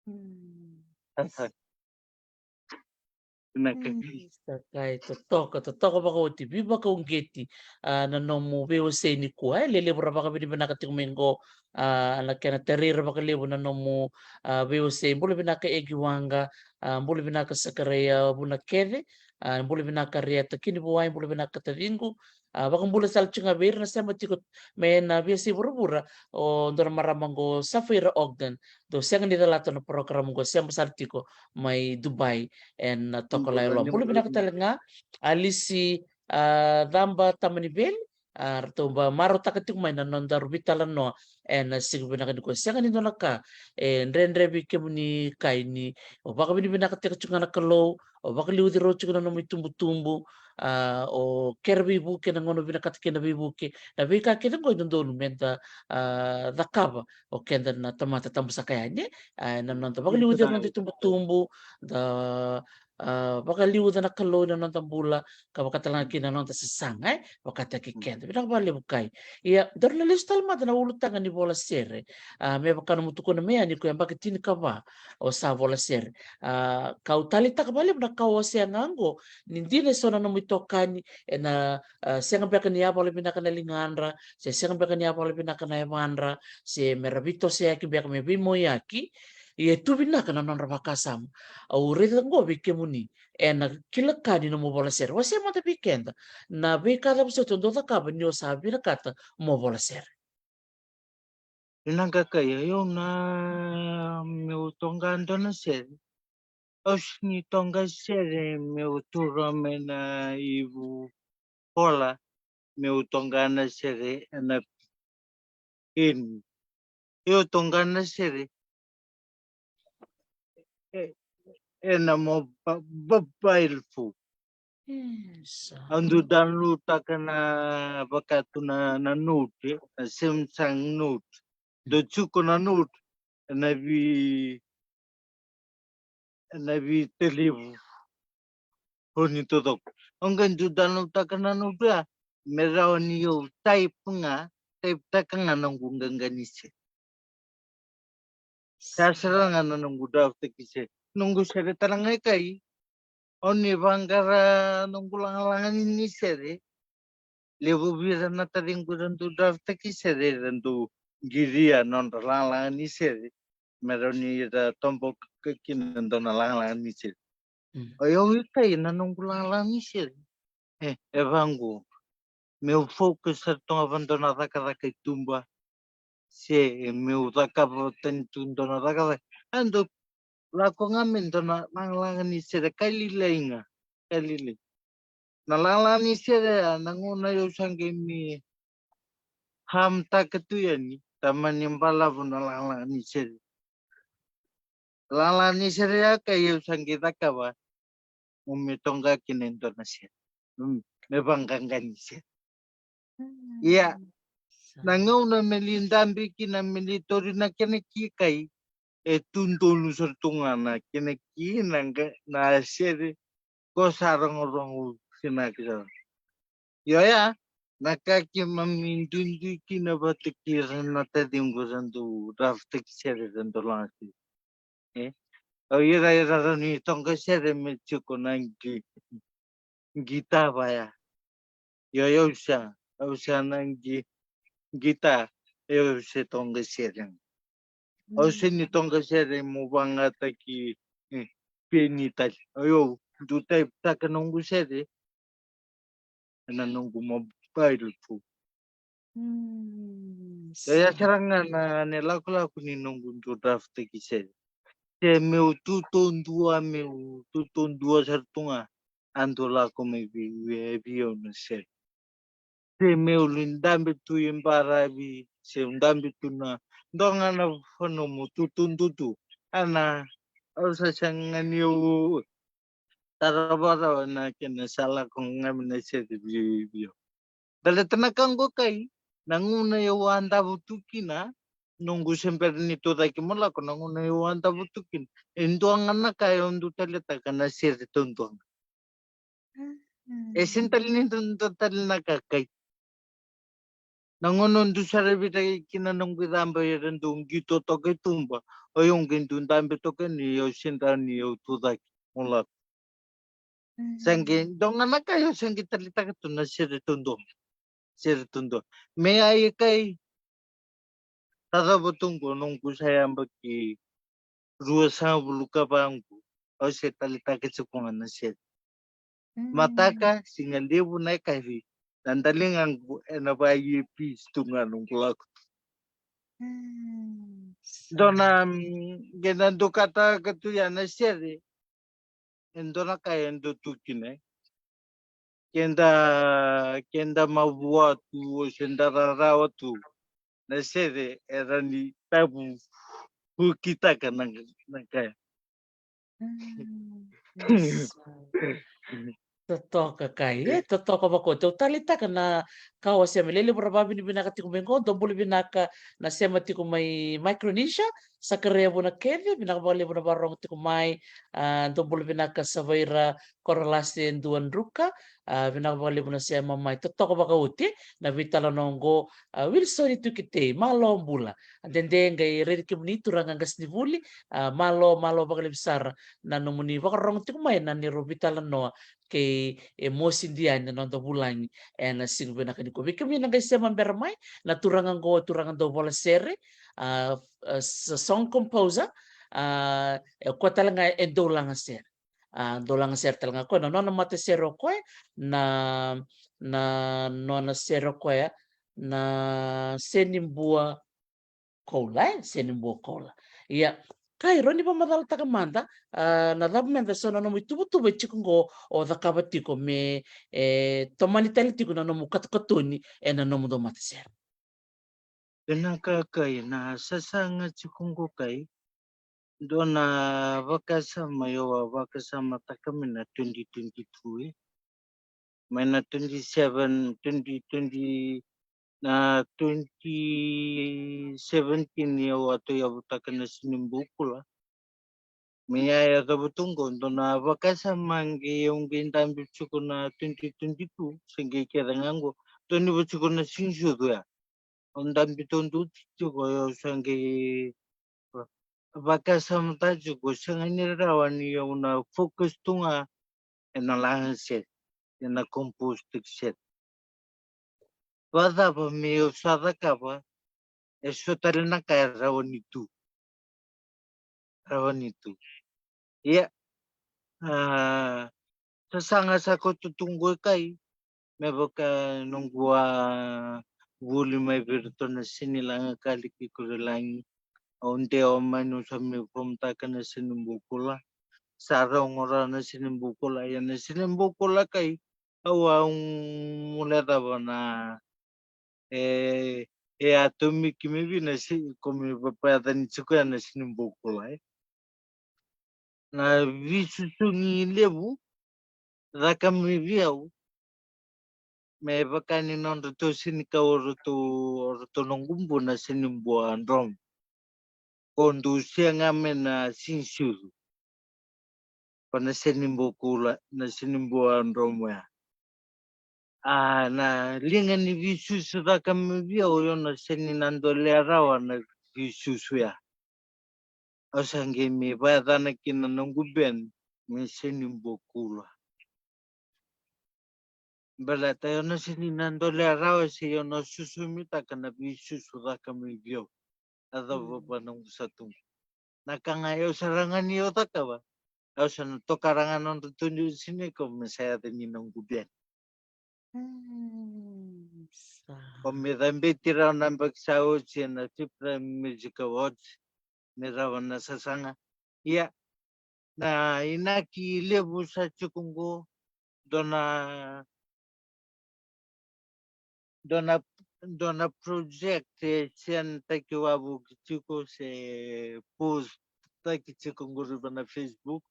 Mm. Asa. Na ka. Mm. Sa kai totoka, totoka vakaoti, veivakauqeti, a, na nomu veiwasei nikua, e, lelevu ra vakavinavinaka tiko mai qo, a, na kena tarai ira vakalevu na nomu, a, veiwasei. Bula vinaka Egi Waqa, a, bula vinaka Sakaraia Vunakece, a, bula vinaka Rieta Kinivuai, bula vinaka taciqu, a, vakabula sara tiko ga vei ira na sema tiko mai na veiyasai vuravura, o dua na marama qo Safaira Ogden, dou sega ni calata na program qo, sema sara tiko mai Dubai, ena, a, Tokalau e Loma. Bula vinaka tale ga Alisi, a, Caba Tamaniveli, a, ratou ba marautaka tiko mai na nodaru veitalanoa ena siga vinaka nikua. Sega ni dua na ka e dredre vei kemuni, kai ni o vakavinavinakataka tiko ga na Kalou, o vakaliuci rau tiko na nomu itubutubu, a, o kere veivuke na gauna o vinakata kina na veivuke, na veika kece qo e dodonu meda, a, cakava o keda na tamata tabusaka yani, a, na noda vakaliuci na noda itubutubu, da, a, vakaliuca na Kalou na noda bula, ka vakatale ga kina na noda sasaga, e, vakataki keda. Vinaka vakalevu kai. Ia, daru na lesu tale mada na ulutaga ni vola sere, a, me vaka nomu tukuna mai yani ko yabaki tinikava o sa vola sere. A, kau taleitaka vakalevu na ka o wasea ga qo, ni dina eso na nomu itokani ena, a, sega beka ni yavala vinaka na ligadra, se sega beka ni yavala vinaka na yavadra, se mera veitosoyaki beka, me veimoiyaki. Ia e tu vinaka na nodra vakasama. Au raica qo vei kemuni ena kila ka ni nomu vola sere. Wasea mada vei keda na veika cava soti o dau cakava ni o sa vinakata mo vola sere. Vinaka kai, o yau na meu toqa dua na sere. Au sega ni toqa sere meu tura mai na ivu vola, meu toqa na sere ena ini. Au toqa na sere e, ena mo ba, ba, mobile phone. Au dau download taka na, vaka tu na, na note, na Samsung Note. Dau tiko na note ena vei, ena veitelevu. Foni taucoko. Au qai dau download taka na note ya me rawa ni au type ga, type taka ga noqu qaqa ni sere. Sa sara ga na noqu draftaki sere. Noqu sere tale ga e kai. Au ni vaqara noqu lagalaga ni, ni sere. Levu vei ira na taciqu era dau draftaki sere, era dau qiria nodra lagalaga ni sere me rawa ni ra toboka kina e dua na lagalaga ni sere. O yau e kai na noqu lagalaga ni sere e, e vaqo. Meu focus sara tu ga va dua na cakacaka i tuba, se meu cakava tani tu dua na cakacaka. A dau lako ga me dua na lagalaga ni sere, ka lailai ga, ka lailai. Na lagalaga ni sere ya, na gauna au sa qai mai hamtaka tu yani, tamani balavu na lagalaga ni sere. Lagalaga ni sere ya ka au sa qai cakava, mo me toqa kina e dua na sere, mo me vaqaqa ni sere. Ia, na gauna me lai dabe kina, me lai tauri na kena ki kai, e tu donu sara tu ga na kena ki, na qa, na sere ko sa rogorogo vinaka sara. Io ya na ka keimami duidui kina vata kei ira na taciqu era dau draftaki sere, era dau laga sere. E, o ira era rawa ni toqa sere me tiko na qi, qitava ya. Io, io, sa, au sa na gi-, gita, io, se toqa sere. Au se ni toqa sere mo vagataki, eh, peni tale. Io, du taiptaka noqu sere ena noqu mobile phone. Mm, ia sa. Sara ga na, na lakolako ni noqu du draftaki sere. Se meu tutodua, meu tutodua sara tu ga, a du lako mai vei, vei, vei au na sere. Se meu li dabe tu i baravi, se u dabe tu na, dua ga na fanau mo tutodua tu. Ana, au sa sega ni au taravarawa na kena sa lako ga mai na sere vei, vei au. Baleta na ka qo kai, na gauna au a davo tu kina, noqu se bera ni tucake mo lako, na gauna au a davo tu kina, e dua ga na ka au du taleitaka na sere taudua ga. Mm. E sega tale ni dua tale na ka kai. Na gauna au du saravi kina noqu icaba era dau qito toka i tuba, o yau qai du dabe toka ni au se dau ni au tucake mo lako. Mm. Sa qai dua ga na ka au sa qai taleitaka tu na sere taudua. Sere taudua. Me ai kai, sa cava tu qo noqu sa yabaki ruasagavulu ka va qo, au se taleitaka tiko ga na sere. Mm. Mataka, siga levu, na yakavi, na daliga qo ena va earpiece tu ga noqu lako tu. Mm. Dua na, mm, qai na dukataka tu ya na sere, e dua na ka e dua tu kina, e. Keda, keda mavoa tu, o se da rarawa tu, na sere e rawa ni tavu vukitaka na, na ka ya. Mm, yes. Totoka kai, e, totoka vakaoti. Au taleitaka na ka o sema, lelevu ra vavinavinaka tiko mai qo, dou bula vinaka na sema tiko mai Micronesia, Sakaria Vunakece, vinaka vakalevu na vakarorogo tiko mai, a, dou bula vinaka Savaira Korolase Duadruka, a, vinaka vakalevu na sema mai, totoka vakaoti na veitalanoa qo, a, Wilson Tukitei, malo bula. A dede qai raici kemuni turaga qasenivuli, a, malo, malo vakalevu sara na nomuni vakarorogo tiko mai na neirau veitalanoa kei, e, Mosi Diani na noda vulagi ena siga vinaka nikua. Vei kemuni na qai sema bera mai, na turaga qo, turaga dau vola sere, a, a, s-, song composer, a, e koya tale ga e dau laga sere. A, dau laga sere tale ga o koya, na nona matasere o koya, na, na nona sere o koya, na Senibua Koula, e, Senibua Koula. Ia, kai, rawa ni vakamacalataka mada, a, na cava meda so na nomu ituvatuva e tiko qo o cakava tiko me, e, tomani tale tiko na nomu katokatoni ena nomudou matasere. Vinaka kai, na sasaga tiko qo kai, dua na vakasama au a vakasamataka mai na twenty twenty-two, e. Mai na twenty-seven, twenty twenty, na twenty seventeen au a tauyavutaka na Senibua Koula. Me ya e yacova tu qo, dua na vakasama qai au qai dabe tiko na twenty twenty-two, se qai kece ga qo, dua ni va tiko na Siga ni Sucu ya. Au dabe taudua tiko, au sa qai vakasamataka tiko, sega ni rawa ni au na focus tu ga ena laga sere, ena compose-taki sere. Vakacava meu sa cakava e so tale na ka e rawa ni tu. Rawa ni tu. Ia, a, sasaga sa koto tu qo e kai, me vaka noqu a vuli mai vei iratou na Senilaga Kali kei Kurilagi. Au dewa mai niu sa mai fomataka na Senibua Koula. Sa rogo rawa na Senibua Koula, ia na Senibua Koula kai, au a guilecava na, e, e a tomiki mai vei na se, ko me vapayacani tiko ya na Senibua Koula, e. Na veisusugi levu caka mai vei au, me vaka ni nodratou senikau o ratou, o ratou noqu bu na Senibua Dromo. Ko dusia ga mai na Siga ni Sucu. Ko na Senibua Koula, na Senibua Dromo ya. A, na liga ni veisusu caka mai vei au, au na sega ni na dolea rawa na veisusu ya. Au sa qai mai vakayacana kina na noqu band me Senibua Koula. Baleta o na sega ni na dolea rawa se o na susumitaka na veisusu caka mai vei au. A cava va noqu sa tubu. Na ka ga e au sara ga ni au cakava, au sa na tokara ga na nodratou ni sinai ko me sa yaca ni noqu band. Mm, sa. Ko me cabeti rawa na yabaki sa oti ena Fifth Prime Music Awards, me rawa na sasaga. Ia, na inaki levu sa tiko qo, dua na, dua na, dua na project e send taki wavoki tiko se post taki tiko qori va na Facebook.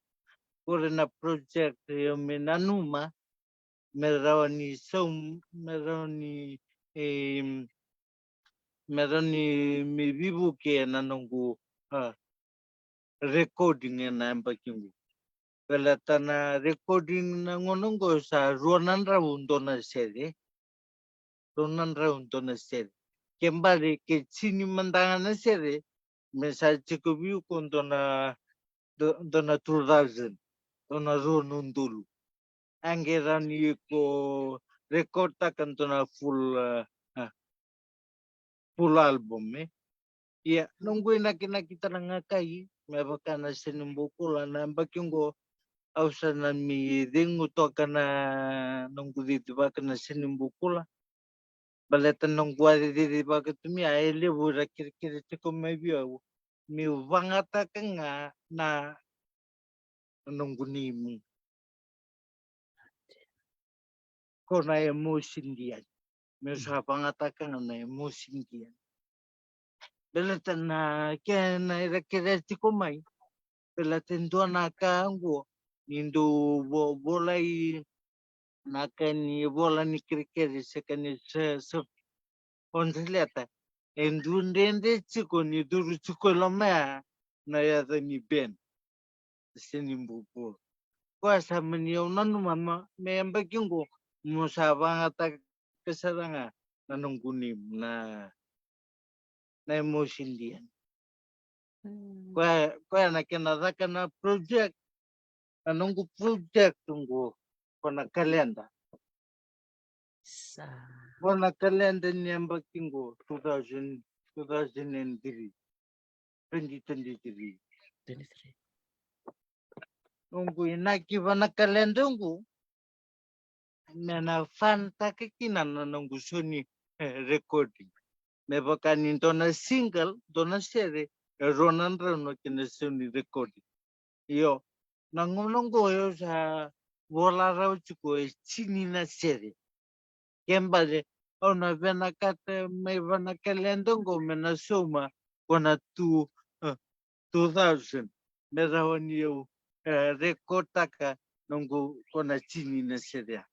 Qori na project e au me nanuma, me rawa ni sau, me rawa ni, em, me rawa ni me veivuke ena noqu, a, recording ena yabaki qo. Baleta na recording na gauna qo sa rua na drau dua na sere. Rua na drau dua na sere. Ke bale ke tini mada ga na sere, me sa tiko vei iko dua na, dua, dua na two thousand, dua na rua na udolu. A qai rawa ni ko record taka dua na full, a, a, full album, e. Ia, noqu inakinaki tale ga kai, me vaka na Seni Bukula na yabaki qo, au sa na mai cegu toka na noqu cicivaka na Seni Bukula. Baleta noqu a cicivaka tu mai, a e levu era kerekere tiko mai vei au meu vagataka ga na noqu name. Ko na Emotion Diani. Meu sa vagataka ga na Emotion Diani. Baleta na kena era kerea tiko mai. Baleta e dua na ka qo, ni dau vo-, volai na ka ni vola ni kerekere se ka ni se-, se-, o Jeleta. E dau dredre tiko ni curu tiko e loma ya na yaca ni band. Seni Bukula. Koya sa mani au nanuma ma, me yabaki qo, mo sa vagataka sara ga na noqu name, na, na Emotion Diani. Mm. Koya, koya na kena caka na project, na noqu project qo, ko na kaleda. Sa. Ko na kaleda ni yabaki qo, two thousand, two thousand and three, twenty twenty-three. Twenty-three. Noqu inaki va na kaleda qo, me na fanataka kina na noqu sau ni, e, recording. Me vaka ni dua na single, dua na sere, e rua na drau na kena sau ni recording. Io, na gauna qo au sa vola rawa tiko e tini na sere. Ke bale, au na vinakata mai va na kaleda qo me na sauma ko na two, e, two thousand. Me rawa ni au, e, record taka noqu ko na tini na sere ya.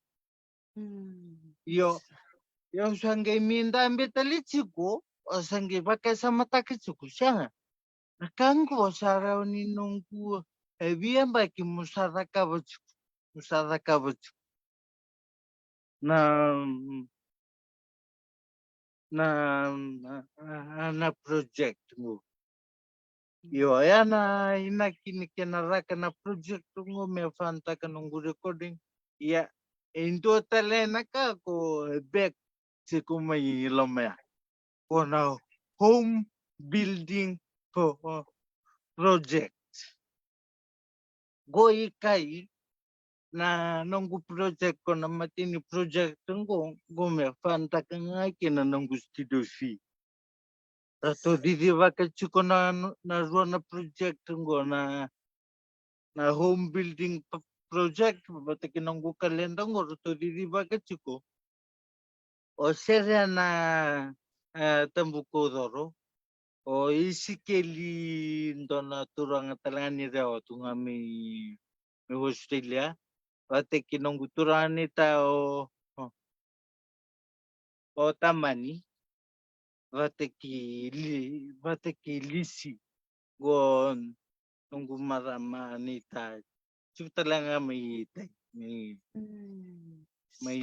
Mm. Io, io, au sa qai mai dabe tale tiko, au sa qai vakasamataka tiko, sega. Na ka qo sa rawa ni noqu, e, veiyabaki mo sa cakava tiko, mo sa cakava tiko. Na, na, na, na, na project qo. Io, ya na inaki ni kena caka na project qo me fanataka noqu recording. Ia, e dua tale na ka ko back tiko mai loma ya. Ko na home building pro-, project. Qo i kai na noqu project, ko na mateni project qo, qo me fanataka ga kina noqu studio fee. Ratou cicivaka tiko na, na rua na project qo, na, na home building p-, project vata kei noqu kaleda qo, ratou cicivaka tiko. O Serea na, e, Tabukoudoro. O Isikeli, dua na turaga tale ga ni Rewa tu ga mai, mai Australia. Vata kei noqu turaga ni ta o, o, o Tamani. Vata kei Li-, vata kei Lisi. Qo noqu marama ni ta, tiko tale ga mai ta, mai, mm, mai,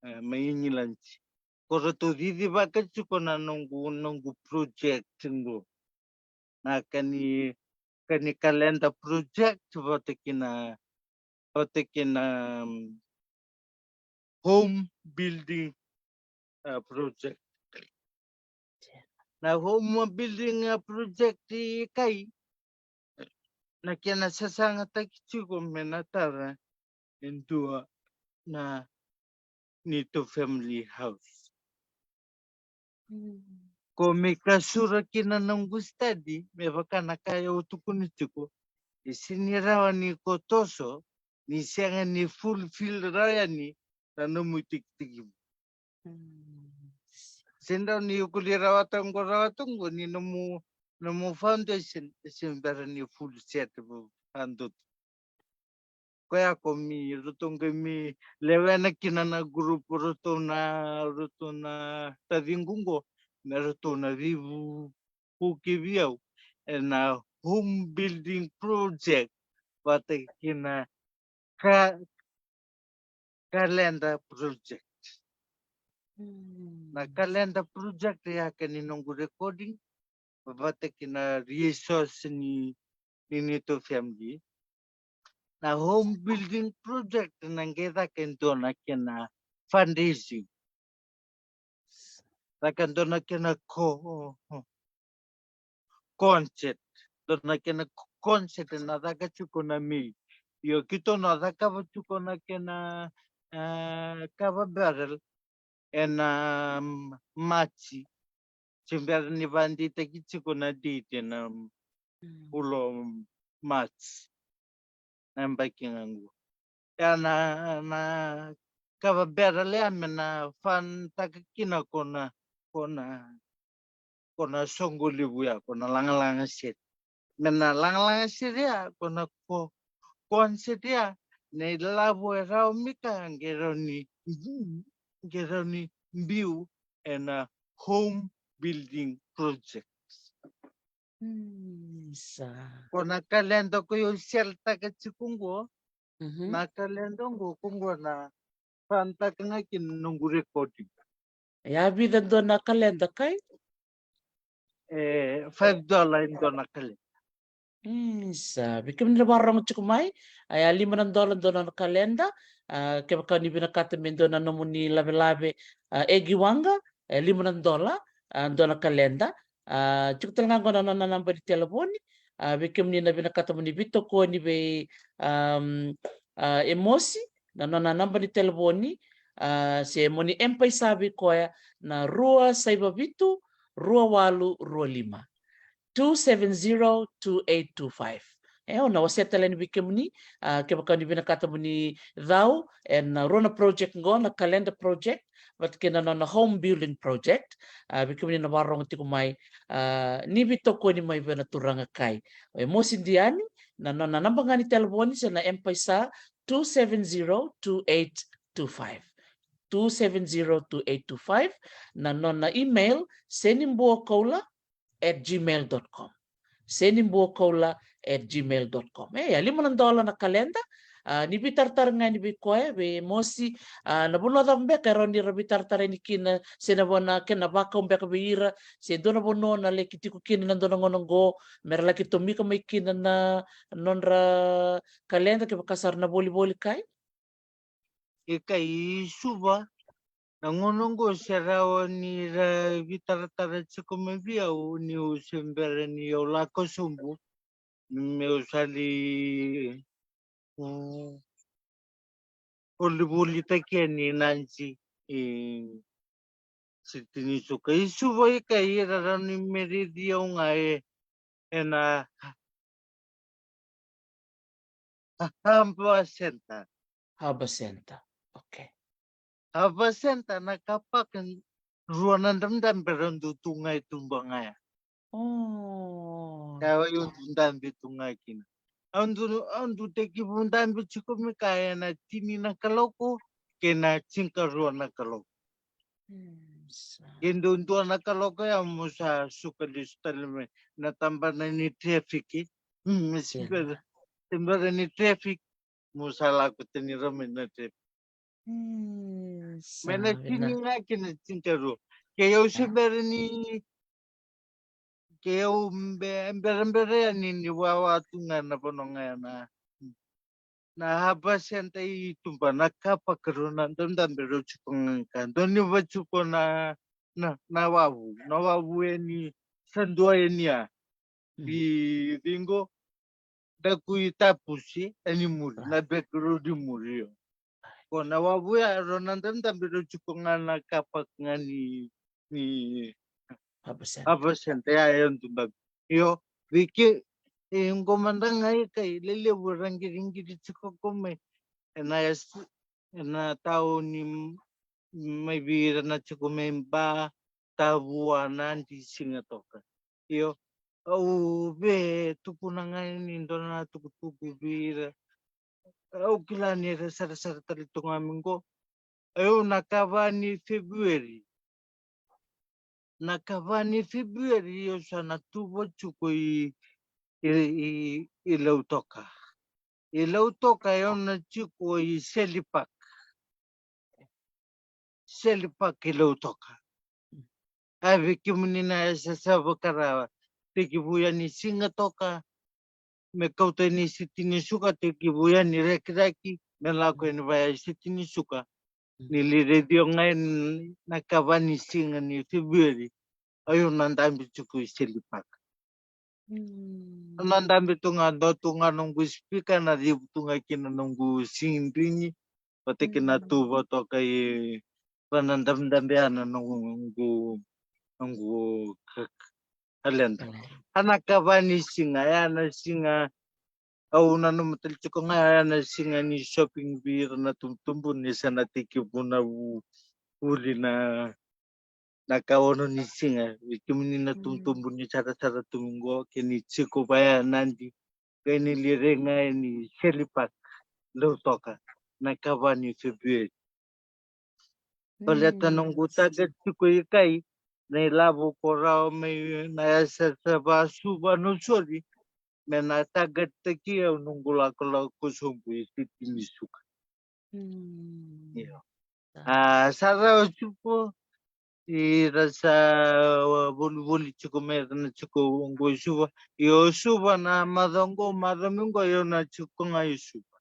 e, mai England. Ko ratou cicivaka tiko na noqu, noqu project qo. Na ka ni, ka ni kaleda project vata kei na, vata kei na, mm, home building, uh, project. Na home building, uh, project, e Kai, na kena sasagataki tiko me na tara e dua na neitou family house. Mm. Ko me kasura kina noqu study, me vaka na ka au tukuna tiko, e sega ni rawa ni ko toso ni sega ni fulfill rawa yani na nomu itekitekivu. Mm. Se dau ni kuli rawata qo, rawata qo ni nomu, nomu foundation, e se bera ni full set vakadotu. Koya ko mi, ratou qai mi lewena kina na group, ratou na, ratou na taciqu qo, me ratou na veivuke vei au ena home building project vata kina ka, calendar project. Mm. Na calendar project ya ka ni noqu recording vata kina resource ni, ni neitou family. Na home building project na qai caka e dua na kena fundraising. Caka e dua na kena co-, concert. Dua na kena co-, concert na caka tiko na May. Io, keitou na cakava tiko na kena, eh, kava barrel ena, mm, Maji. Se bera ni vakadeitaki tiko na date ena, mm, ulo Maji. Na yabaki ga qo. Ya na, na kava barrel ya me na fanataka kina ko na, ko na, ko na soqo levu ya, ko na lagalaga sere. Me na lagalaga sere ya, ko na co-, concert ya, na ilavo e rawa me ka, qai rawa ni, qai rawa ni biu ena home building project. Mm, sa. Ko na calendar ko au sell taka tiko qo. Mhm. Na calendar qo, ko qo na fanataka ga kina noqu recording. Ya vica dua na calendar, Kai? E, five dollar e dua na calendar. Mm, sa. Vei kemuni na vakarorogo tiko mai, a, ya lima na dola dua na calendar. A, kevaka ni vinakata me dua na nomuni lavelave, a, Egi Waqa, e lima na dola, a, dua na calendar. A, tiko tale ga qo na nona naba ni telefoni. A, vei kemuni na vinakata mo ni veitokoni vei, am, a, Emosi, na nona naba ni telefoni, a, se mo ni M-PAiSA vei koya na rua saiva vitu, rua walu rua lima. Two seven zero two eight two five. E, au na wasea tale yani vei kemuni, a, kevaka ni vinakata mo ni cau ena, a, rua na project qo, na calendar project vata kei na nona home building project. A, vei kemuni na vakarorogo tiko mai, a, ni veitokoni mai vei na turaga Kai. O Emosi Diani, na nona naba ga ni telefoni se na M-PAiSA, two seven zero two eight two five. Two seven zero two eight two five. Na nona email, senibuakoula at gmail dot com. Senibuakoula at gmail dot com. E, ya lima na dola na calendar. A, ni veitaratara ga yani vei koya, vei Emosi, a, na vanua cava beka e rawa ni ra veitaratara yani kina, se na vanua kena vakau beka vei ira, se dua na vanua na laki tiko kina na dua na gauna qo, me ra laki tomika mai kina na nodra calendar, kevaka sa ra na volivoli, Kai? E Kai, i Suva, na gauna qo se rawa ni ra veitaratara tiko mai vei au, niu se bera ni au lako sobu, meu sa lai, mm, volivolitaki yani Nadi, e, Siti ni Suka. I Suva, i Kai, e rawa ni me raici au ga e, ena Harbour Center. Harbour Center. Okay. Harbour Center na car park, rua na dabedabe rau dau tu ga e tuba ga ya. Oh. Ka au dau dabe tu ga kina. Au dau, au dau tekivu dabe tiko me ka ena tini na kaloko kei na tinikarua na kaloko. Mm, sa. Ke dua na kaloko ya mo sa suka lesu tale mai na tabana ni traffic. Mm, se bera, se bera ni traffic, mo sa lako tani rawa mai na traffic. Mm, sa, me na tini ga kina tinikarua. Ke au se bera ni, ke au be-, berabera yani ni wawa tu ga na vanua ga ya na. na Harbour Centre i tuba, na car park, rau na dabedabe rau tiko ga ka dua ni vatuko na, na, na wavu, na wavu yani sa dua yani ya. I viqo, daku i tapusi, e ni muri, na back road i muri, io. Ko na wavu ya, rau na dabedabe rau tiko ga na car park ga ni, ni Harbour Centre. Harbour Centre, ya, ya, tu babi. Io, vei ke, e, qo mada ga e kai lelevu ra qiriqiri tiko qo mai. E na yas-, e na tauni m-, mai vei ira na tiko mai Ba, Tavua, Nadi, Sigatoka. Io, au via tukuna ga ni dua na tukutuku vei ira. Au kila ni ra sarasara tale tu ga mai qo. Io, na kava ni February. Na kava ni February, io, sa na tu vatuko i, i, i, i Lautoka. I Lautoka, io, na tiko i Seli Park. Seli Park i Lautoka. A vei kemuni na yasayasa vakara, tekivu yani Sigatoka, me kauta yani Siti ni Suka, tekivu yani Rakiraki, me lako yani vaya Siti ni Suka. Ni lai raici au ga yani na kava ni siga ni February, au na dabe tiko i Seli Park. Au na dabe tu ga, dua tu ga noqu speaker, na civu tu ga kina noqu singing dringi, vata kina tu vatoka i, ra na dabedabe ya na noqu, noqu ka-, kaleda. A na kava ni siga, ya na siga, au nanuma tale tiko ga, ya na siga ni shopping vei ira na tubutubu, ni sa na tekivu na vu-, vuli na, na ka ono ni siga, vei kemuni na tubutubu ni sarasara tu mai qo, ke ni tiko vaya Nadi, ke ni lai rai ga yani Seli Park, Lautoka, na kava ni February. Baleta noqu target tiko i kai, na ilavo ko rawa mai na yasayasa va Suva, no, sorry, me na target taki au noqu lakolako sobu i Siti ni Suka. Io. A, sa rawa tiko, ira sa volivoli tiko mai, ra na tiko qo i Suva. Io, Suva na macawa qo, macawa mai qo, io, na tiko ga i Suva.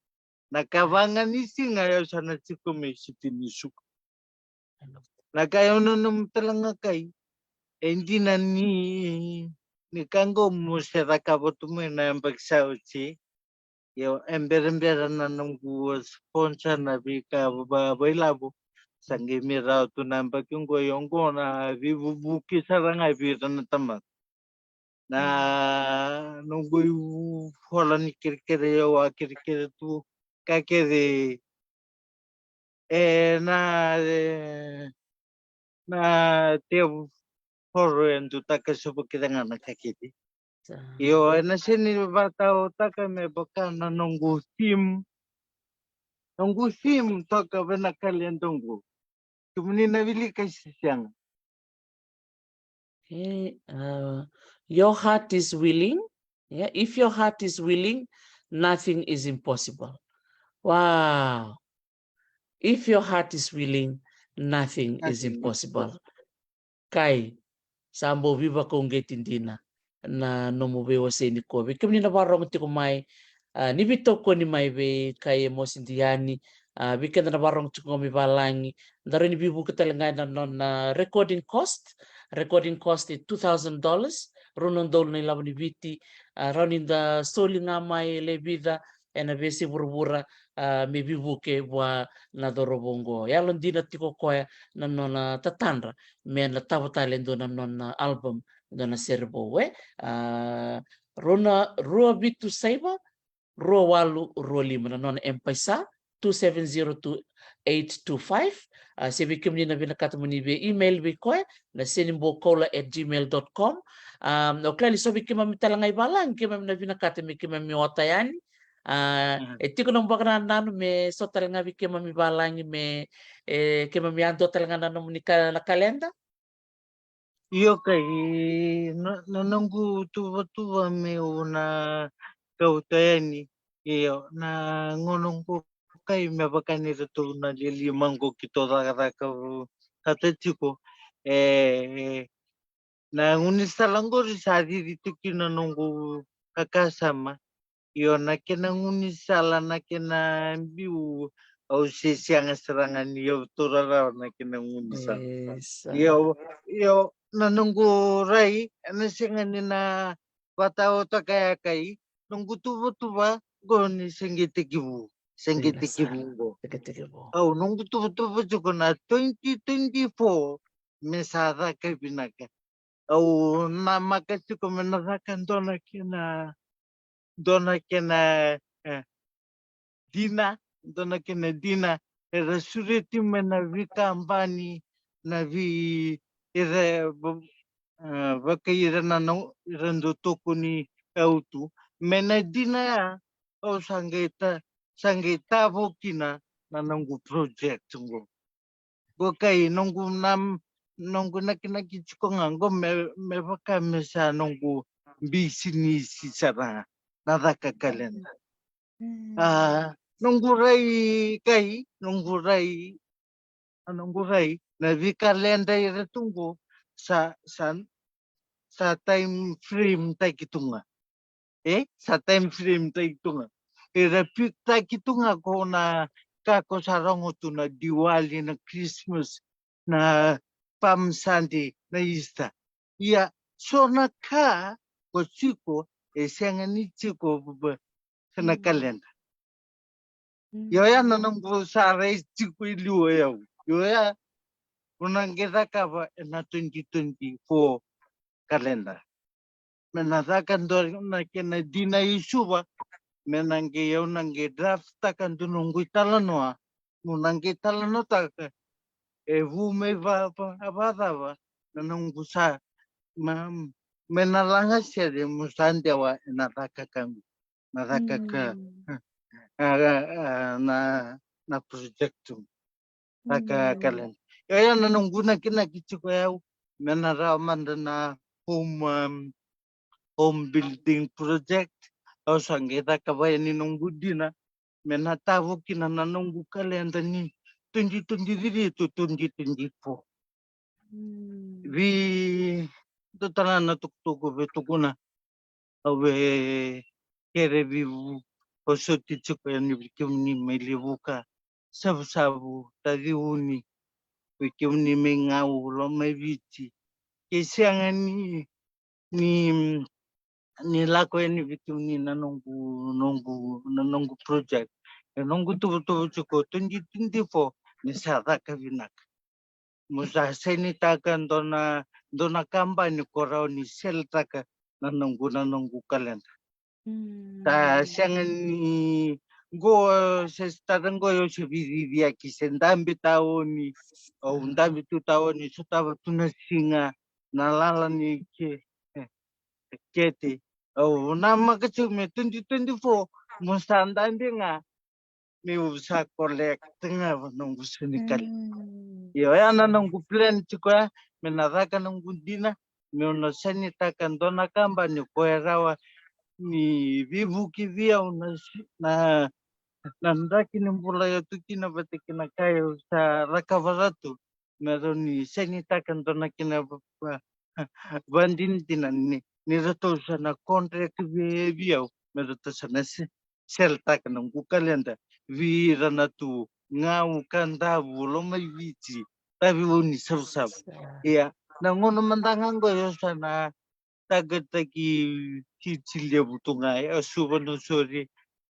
Na kava ga ni siga, io, sa na tiko mai Siti ni Suka. Na ka au nanuma tale ga kai, e dina ni, ni ka qo mo se cakava tu mai na yabaki sa oti. Io, e berabera na noqu sponsor na veika va-, vailavo. Sa qai mai rawa tu na yabaki qo, io, qo na veivuvuki sara ga vei ira na tamata. Na noqu ivola ni kerekere, au a kerekere tu ka kece, e na, e na tevu horo e dutaka sobu kece ga na ka kece. Io, e na sega ni vataotaka me vaka na noqu theme. Noqu theme toka vei na kaleda qo. Kemuni na wilika se sega? Okay, uh, your heart is willing. Yeah, if your heart is willing, nothing is impossible. Wow. If your heart is willing, nothing is impossible. Kai, sa bau veivakauqeti dina na nomu veiwasei nikua. Vei kemuni na vakarorogo tiko mai, a, ni veitokoni mai vei Kai Emosi Diani, a, vei keda na vakarorogo tiko mai valagi, da rawa ni veivuke tale ga ena nona recording cost. Recording cost e two thousand dollars, rua na udolu na ilavo ni Viti, a, rawa ni da soli ga mai e lewe vica ena veiyasai vuravura, a, me veivuke vua na cauravou oqo. Yalodina tiko o koya na nona tatadra me na tava tale e dua na nona album, e dua na sere vou, e. A, rua na, rua vitu saiva, rua walu rua lima na nona M-PAiSA, two seven zero two eight two five. A, se vei kemuni na vinakata mo ni via email vei koya, na senibokoula at gmail dot com. A, o kila ni so vei keimami tale ga i valagi, keimami na vinakata me keimami ota yani. A, e tiko na nomu vakanananu me so tale ga vei keimami valagi me, e, keimami yadua tale ga na nomuni ka-, na kaleda? Io, Kai, na, na noqu tuvatuva meu na kauta yani. Io, na gauna qo, Kai, me vaka ni ratou na lialia mai qo keitou cakacaka vata tiko. E, na gaunisala qori sa cici tu kina noqu kakasama. Io, na kena gaunisala, na kena biu, au se sega sara ga ni au taura rawa na kena gaunisala. Isa. Io, io, na noqu rai ena sega ni na vataotaka ya kai, noqu tuvatuva qo ni se qai tekivu, se qai tekivu qo. Au noqu tuvatuva tiko na twenty twenty-four me sa caka vinaka. Au namaka tiko me na caka dua na kena, dua na kena, e, dina, dua na kena dina era sureti mai na veikabani, na vei, era, e, vakai ira na, na, era dau tokoni e autu. Me na dina ya, au sa qai ta, sa qai tavo kina na noqu project qo. Qo kai noqu na, noqu nakinaki tiko ga qo me, me vaka me sa noqu bisinisi sara ga na caka kaleda. A, noqu rai kai, noqu rai, a, noqu rai na veikaleda era tu qo sa, sa, sa time frame taki tu ga. E, sa time frame taki tu ga. Era pick taki tu ga ko na ka ko sa rogo tu na Diwali, na Christmas, na Palm Sunday, na Easter. Ia, so na ka ko tiko, e sega ni tiko vava se na kaleda. Io ya na noqu sa rai tiko i liu o yau. Io ya, au na qai cakava ena twenty twenty-four kaleda. Me na caka dua na kena dina i Suva, me na qai, au na qai draftaka dua noqu italanoa, mo na qai talanoataka e vu mai va, va, vacava na noqu sa, ma, me na laga sere mo sa dewa ena caka ka, na caka ka, a, a, a, na, na project. Caka kaleda. Io ya na noqu nakinaki tiko yau, me na rawa mada na home, um, home building project. Au sa qai cakava yani noqu dina me na tavo kina na noqu kaleda ni twenty twenty-three to twenty twenty-four. Vei dua tale na tukutuku vei tukuna, au vei kere vei vu, vosoti tiko yani vei kemuni mai Levuka, Savusavu, Taveuni, vei kemuni mai Gau, Lomaiviti. Ke sega ni, ni, ni lako yani vei kemuni na noqu, noqu, na noqu project. E noqu tuvatuva tiko twenty twenty-four ni sa caka vinaka. Mo sa sainitaka dua na, dua na kabani ko rawa ni sell-taka na noqu, na noqu kaleda. Sa sega ni qo, se start qo, au se veiciciyaki, se dabe taoni, au dabe tu taoni, sotava tu na siga, na lala ni ke, e, kete. Au namaka tiko me twenty twenty-four mo sa dabe ga, meu sa collect ga va noqu seni kaleda. Io ya na noqu plan tiko ya, me na caka noqu dina, meu na sainitaka dua na kabani ko e rawa ni veivuke vei au na, na, na draki ni bula au tu kina vata kei na ka au sa cakava tu. Me rawa ni sainitaka dua na kena va, va, vadinadina ni, ni ratou sa na contract vei, vei au, me ratou sa na se, sell-taka noqu kaleda vei ira na tu Gau, Kadavu, Lomaiviti, Taveuni, Savusavu. Ia na gauna mada ga qo au sa na takataki titi levu tu ga, e, a Suva na sori,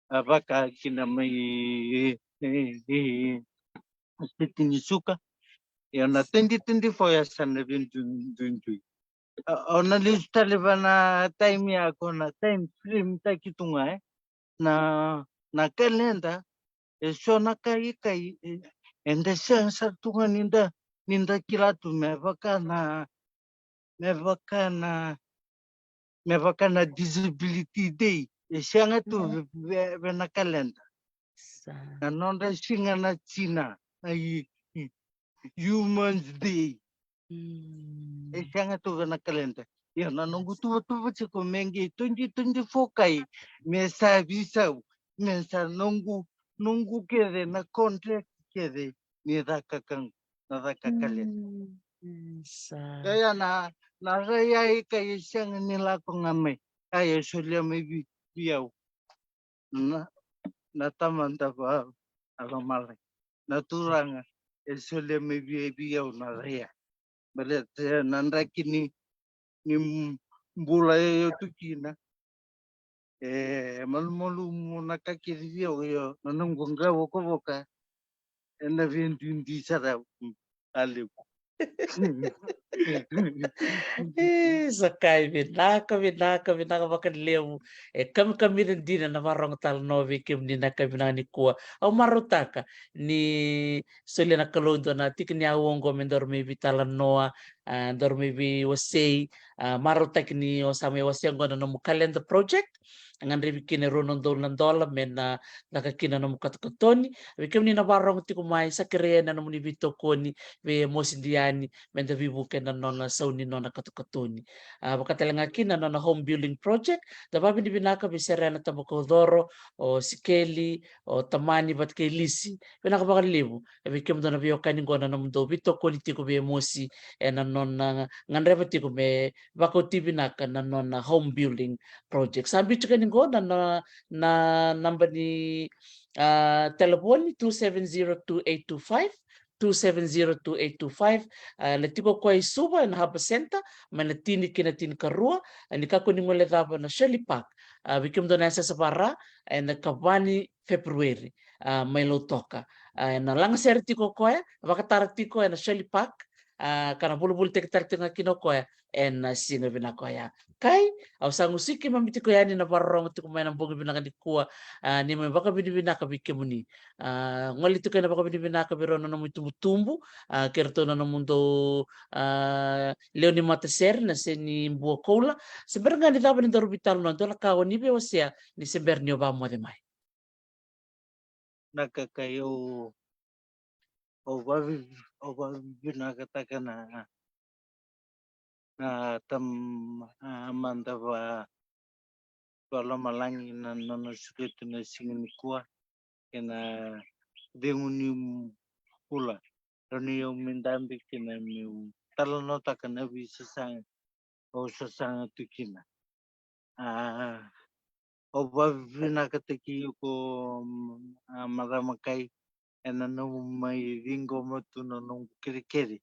a vaka kina mai, e, e, e, Siti ni Suka. Ia na twenty twenty-four ya sa na veiduidui. Au na lesu tale va na time ya ko na time frame taki tu ga, e, na, na kaleda. E so na kai, kai, e, eda sega sara tu ga ni da, ni da kila tu me vaka na, me vaka na, me vaka na Disability Day. E sega tu ve, ve, ve na kaleda. Na nodra siga na tina, na i, i, Humans Day. E sega tu ve na kaleda. Ia na noqu tuvatuva tiko me qai twenty twenty-four kai, me sa veisau, me sa noqu, noqu kece na contract kece ni caka ka, na caka kaleda. Ia, ia na, na rai ai kai e sega ni lako ga mai. Ai e solia mai vei, vei au. na, na Tamada vakalomalagi, na Turaga e solia mai vei, vei au na raica. Baleta na draki ni, ni bula e au tu kina, e malumalumu na ka kece vei au, io, na noqu qai vokavoka ena veiduidui sara. Aleku. E, sa kai vinaka, vinaka, vinaka vakalevu. E kamikamica dina na varogo talanoa vei kemuni na kai vinaka nikua. Au marautaka ni solia na Kalou dua na tiki ni aua oqo me daru mai veitalanoa, a, daru mai veiwasei, a, marautaki ni o sa mai wasea oqo na nomu calendar project. Gadrevi kina e rua na udolu na dola me na caka kina na nomu katokatoni. Vei kemuni na varogo tiko mai, sa kerea na nomuni veitokoni vei Emosi Diani me da veivuke na nona sau ni nona katokatoni. A, vakatalega kina na nona home building project. Da vavinavinaka vei Serena Tabakaucoro, o Sikeli, o Tamani vata kei Lisi. Vinaka vakalevu. E vei kemudou na veiwekani qo na nomudou veitokoni tiko vei Emosi ena nona gadreva tiko me vakauti vinaka na nona home building project. Sa biu tiko yani qo na, na, na naba ni, a, telefoni, two seven zero two eight two five, two seven zero two eight two five. A, na tiko koya i Suva ena Harbour Centre mai na tini ki na tinikarua. A, ni kakua ni guilecava na Shirley Park. A, vei kemudou na yasayasa vaka Ra, ena ikava ni February, a, mai Lautoka. A, ena lagasere tiko o koya, vakatara tiko ena Shirley Park, a, ka na volivolitaki tale tiko ga kina o koya ena siga vinaka oya. Kai, au sa gusuki keimami tiko yani na vakarorogo tiko mai na bogi vinaka nikua, a, ni mai vakavinavinaka vei kemuni. A, gole tiko ena vakavinavinaka vei rau na nomu itubutubu, a, kei ratou na nomudou, a, lewe ni matasere na Seni Buakoula. Se bera ga ni cava ni daru veitalanoa, dua na ka o ni veiwasea ni se bera ni o vakamoce mai. Na ka kai au, au vavi, au vavinakataka na, na Tamada va, vakalomalagi na nona suka tu na siga nikua kei na cegu ni bula. Rawa ni au mai dabe kina meu talanoataka na veisasaga au sasaga tu kina. A, au vavinakataki iko, a, marama kai, ena nomu mai ciqoma tu na noqu kerekere.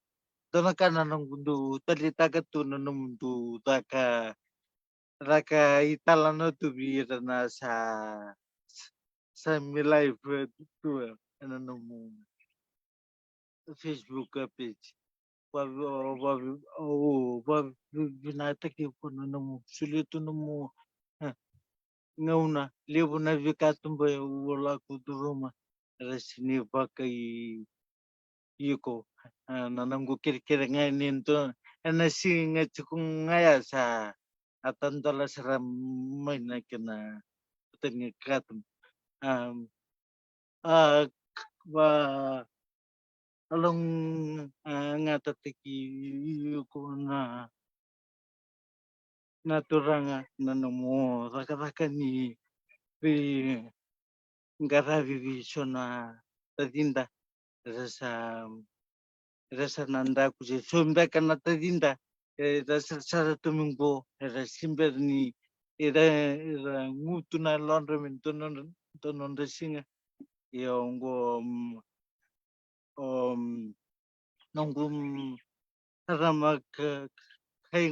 Dua na ka na noqu dau taleitaka tu na nomu dau caka, caka italanoa tu vei ira na sa, sa mai live tu ena nomu Facebook page. Vavi, vavi, vavinakataki iko na nomu solia tu nomu, e, gauna levu na veika tuba au lako curuma. Era sini vakai iko, e, na noqu kerekere ga ni dua, ena siga tiko ga ya sa a tadola sara mai na kena tani katu. A, a, vakalogatataki iko na, na Turaga na nomu cakacaka ni veiqaravi vei so na tacida. Era sa, era sa na daku se so beka na tacida, era sarasara tu mai qo, era se bera ni, era, era gutu na yalodra me dua na nodra, dua na nodra siga. Ia oqo, mm, o, mm, noqu, mm, marama kai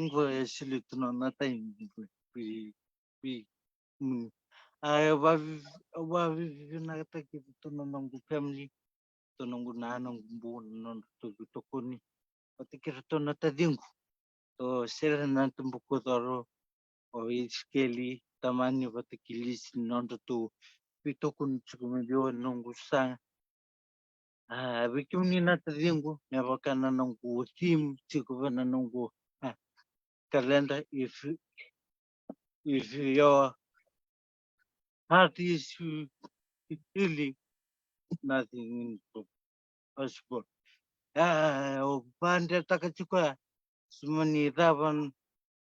qo e solia tu na nona taimi qo vei, vei, mm. A, e vavi, vavinakataki tu na noqu family, tu noqu nana, noqu bu, na nodratou veitokoni vata kei ratou na taciqu. Tou Serena Tabakaucoro, o Isikeli, Tamani vata kei Lisi, na nodratou veitokoni tiko mai vei au ena noqu saga. A, vei kemuni na taciqu, me vaka na noqu theme tiko vei na noqu, a, calendar, if, if your heart is healing, nothing impossible. A, au vakadretaka tiko ya, se mani cava,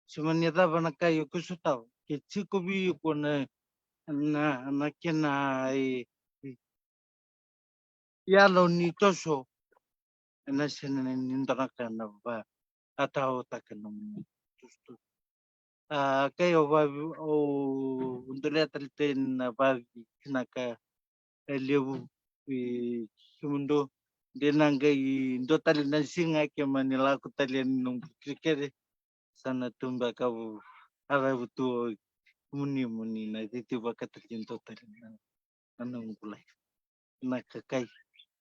se mani cava na ka iko sotava, ke tiko vei iko na, na, na kena, e, e, yalo ni toso, ena sega ni dua na ka na vakataotaka na nomu toso. A, kai au vavi, au dolea tale tena vavi na ka e levu i Sumudo. De na qai dua tale na siga ke mani lako tale ni noqu kerekere. Sa na tuba ka vu, a vavu tu o muni muni na titi vakataki dua tale na, na noqu lai. Na kakai.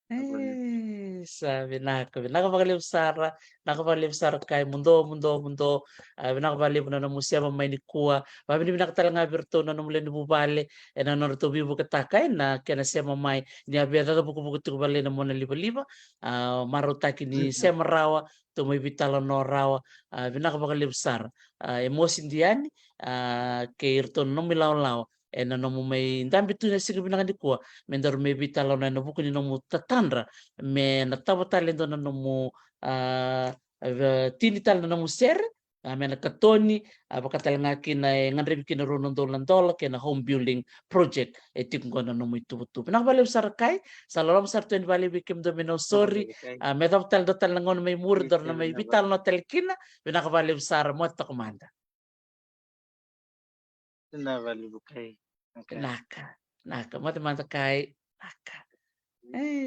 E, sa vinaka, vinaka vakalevu sara, vinaka vakalevu sara kai, mudo, mudo, mudo. A, vinaka vakalevu na nomu sema mai nikua. Vavinavinaka tale ga vei iratou na nomu lewe ni vuvale, ena nodratou veivuketaka ena kena sema mai, ni a via caca vukavuka tiko vale na mona livaliva. A, marautaki ni sema rawa, tou mai veitalanoa rawa. A, vinaka vakalevu sara. A, e Mosi Diani, a, kei iratou na nomu ilawalawa ena nomu mai dabe tu na siga vinaka nikua, me daru mai veitalanoa ena vuku ni nomu tatadra me na tava tale e dua na nomu, a, a, tini tale na nomu sere, a, me na katoni, a, vaka tale ga kina e gadrevi kina rua na udolu na dola kei na home building project e tiko qo na nomu ituvatuva. Vinaka vakalevu sara kai, sa loloma sara tu yani vakalevu vei kemudou me na usori, a, me cava tale dua tale na gauna mai muri, daru na mai veitalanoa tale kina. Vinaka vakalevu sara, moce toka mada. Vinaka vakalevu kai. Vinaka, vinaka, moce mada kai. Vinaka.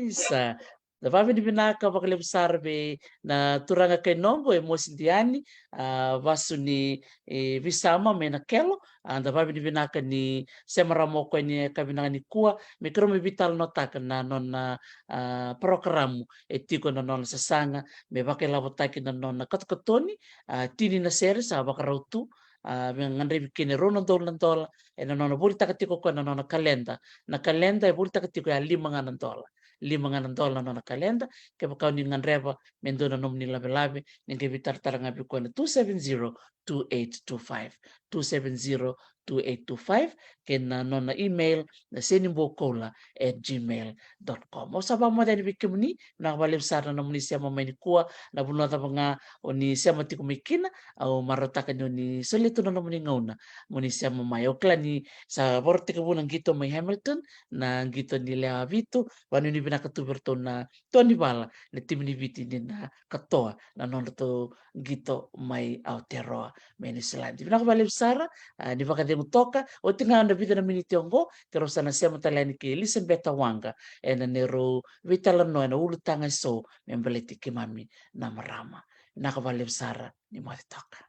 Isa. Da vavinavinaka vakalevu sara vei na turaga kai noqu e Mosi Diani, a, vasu ni, e, Visama mai Nakelo. A, da vavinavinaka ni sema rawa mai o koya ni ka vinaka nikua me keirau mai veitalanoataka na nona, a, parokaramu e tiko na nona sasaga me vakailavotaki na nona katokatoni, a, tini na sere sa vakarau tu, a, me gadrevi kina e rua na udolu na dola, ena nona volitaka tiko o koya na nona kaleda. Na kaleda e volitaka tiko ya lima ga na dola. Lima ga na dola na nona kaleda. Kevaka o ni gadreva me dua na nomuni lavelave, ni qai veitaratara ga vei koya na two seven zero two eight two five, two seven zero two eight two five, kei na nona email na senibuakoula at gmail dot com. Au sa vakamoce yani vei kemuni, vinaka vakalevu sara na nomuni sema mai nikua, na vanua cava ga o ni sema tiko mai kina, au marautaka ni o ni solia tu na nomuni gauna mo ni sema mai. Au kila ni sa varatekivu na qito mai Hamilton, na qito ni lewe vitu, vakanuinui vinaka tu vei iratou na tua ni vala na timi ni Viti ni na katoa na nodratou qito mai Aotearoa mai New Zealand. Vinaka vakalevu sara, a, ni vakacegu toka. Oti ga na vica na miniti oqo, keirau sa na sema tale yani kei Elisabeta Waqa ena neirau veitalanoa ena ulutaga eso me baleti keimami na marama. Vinaka vakalevu sara, ni moce toka.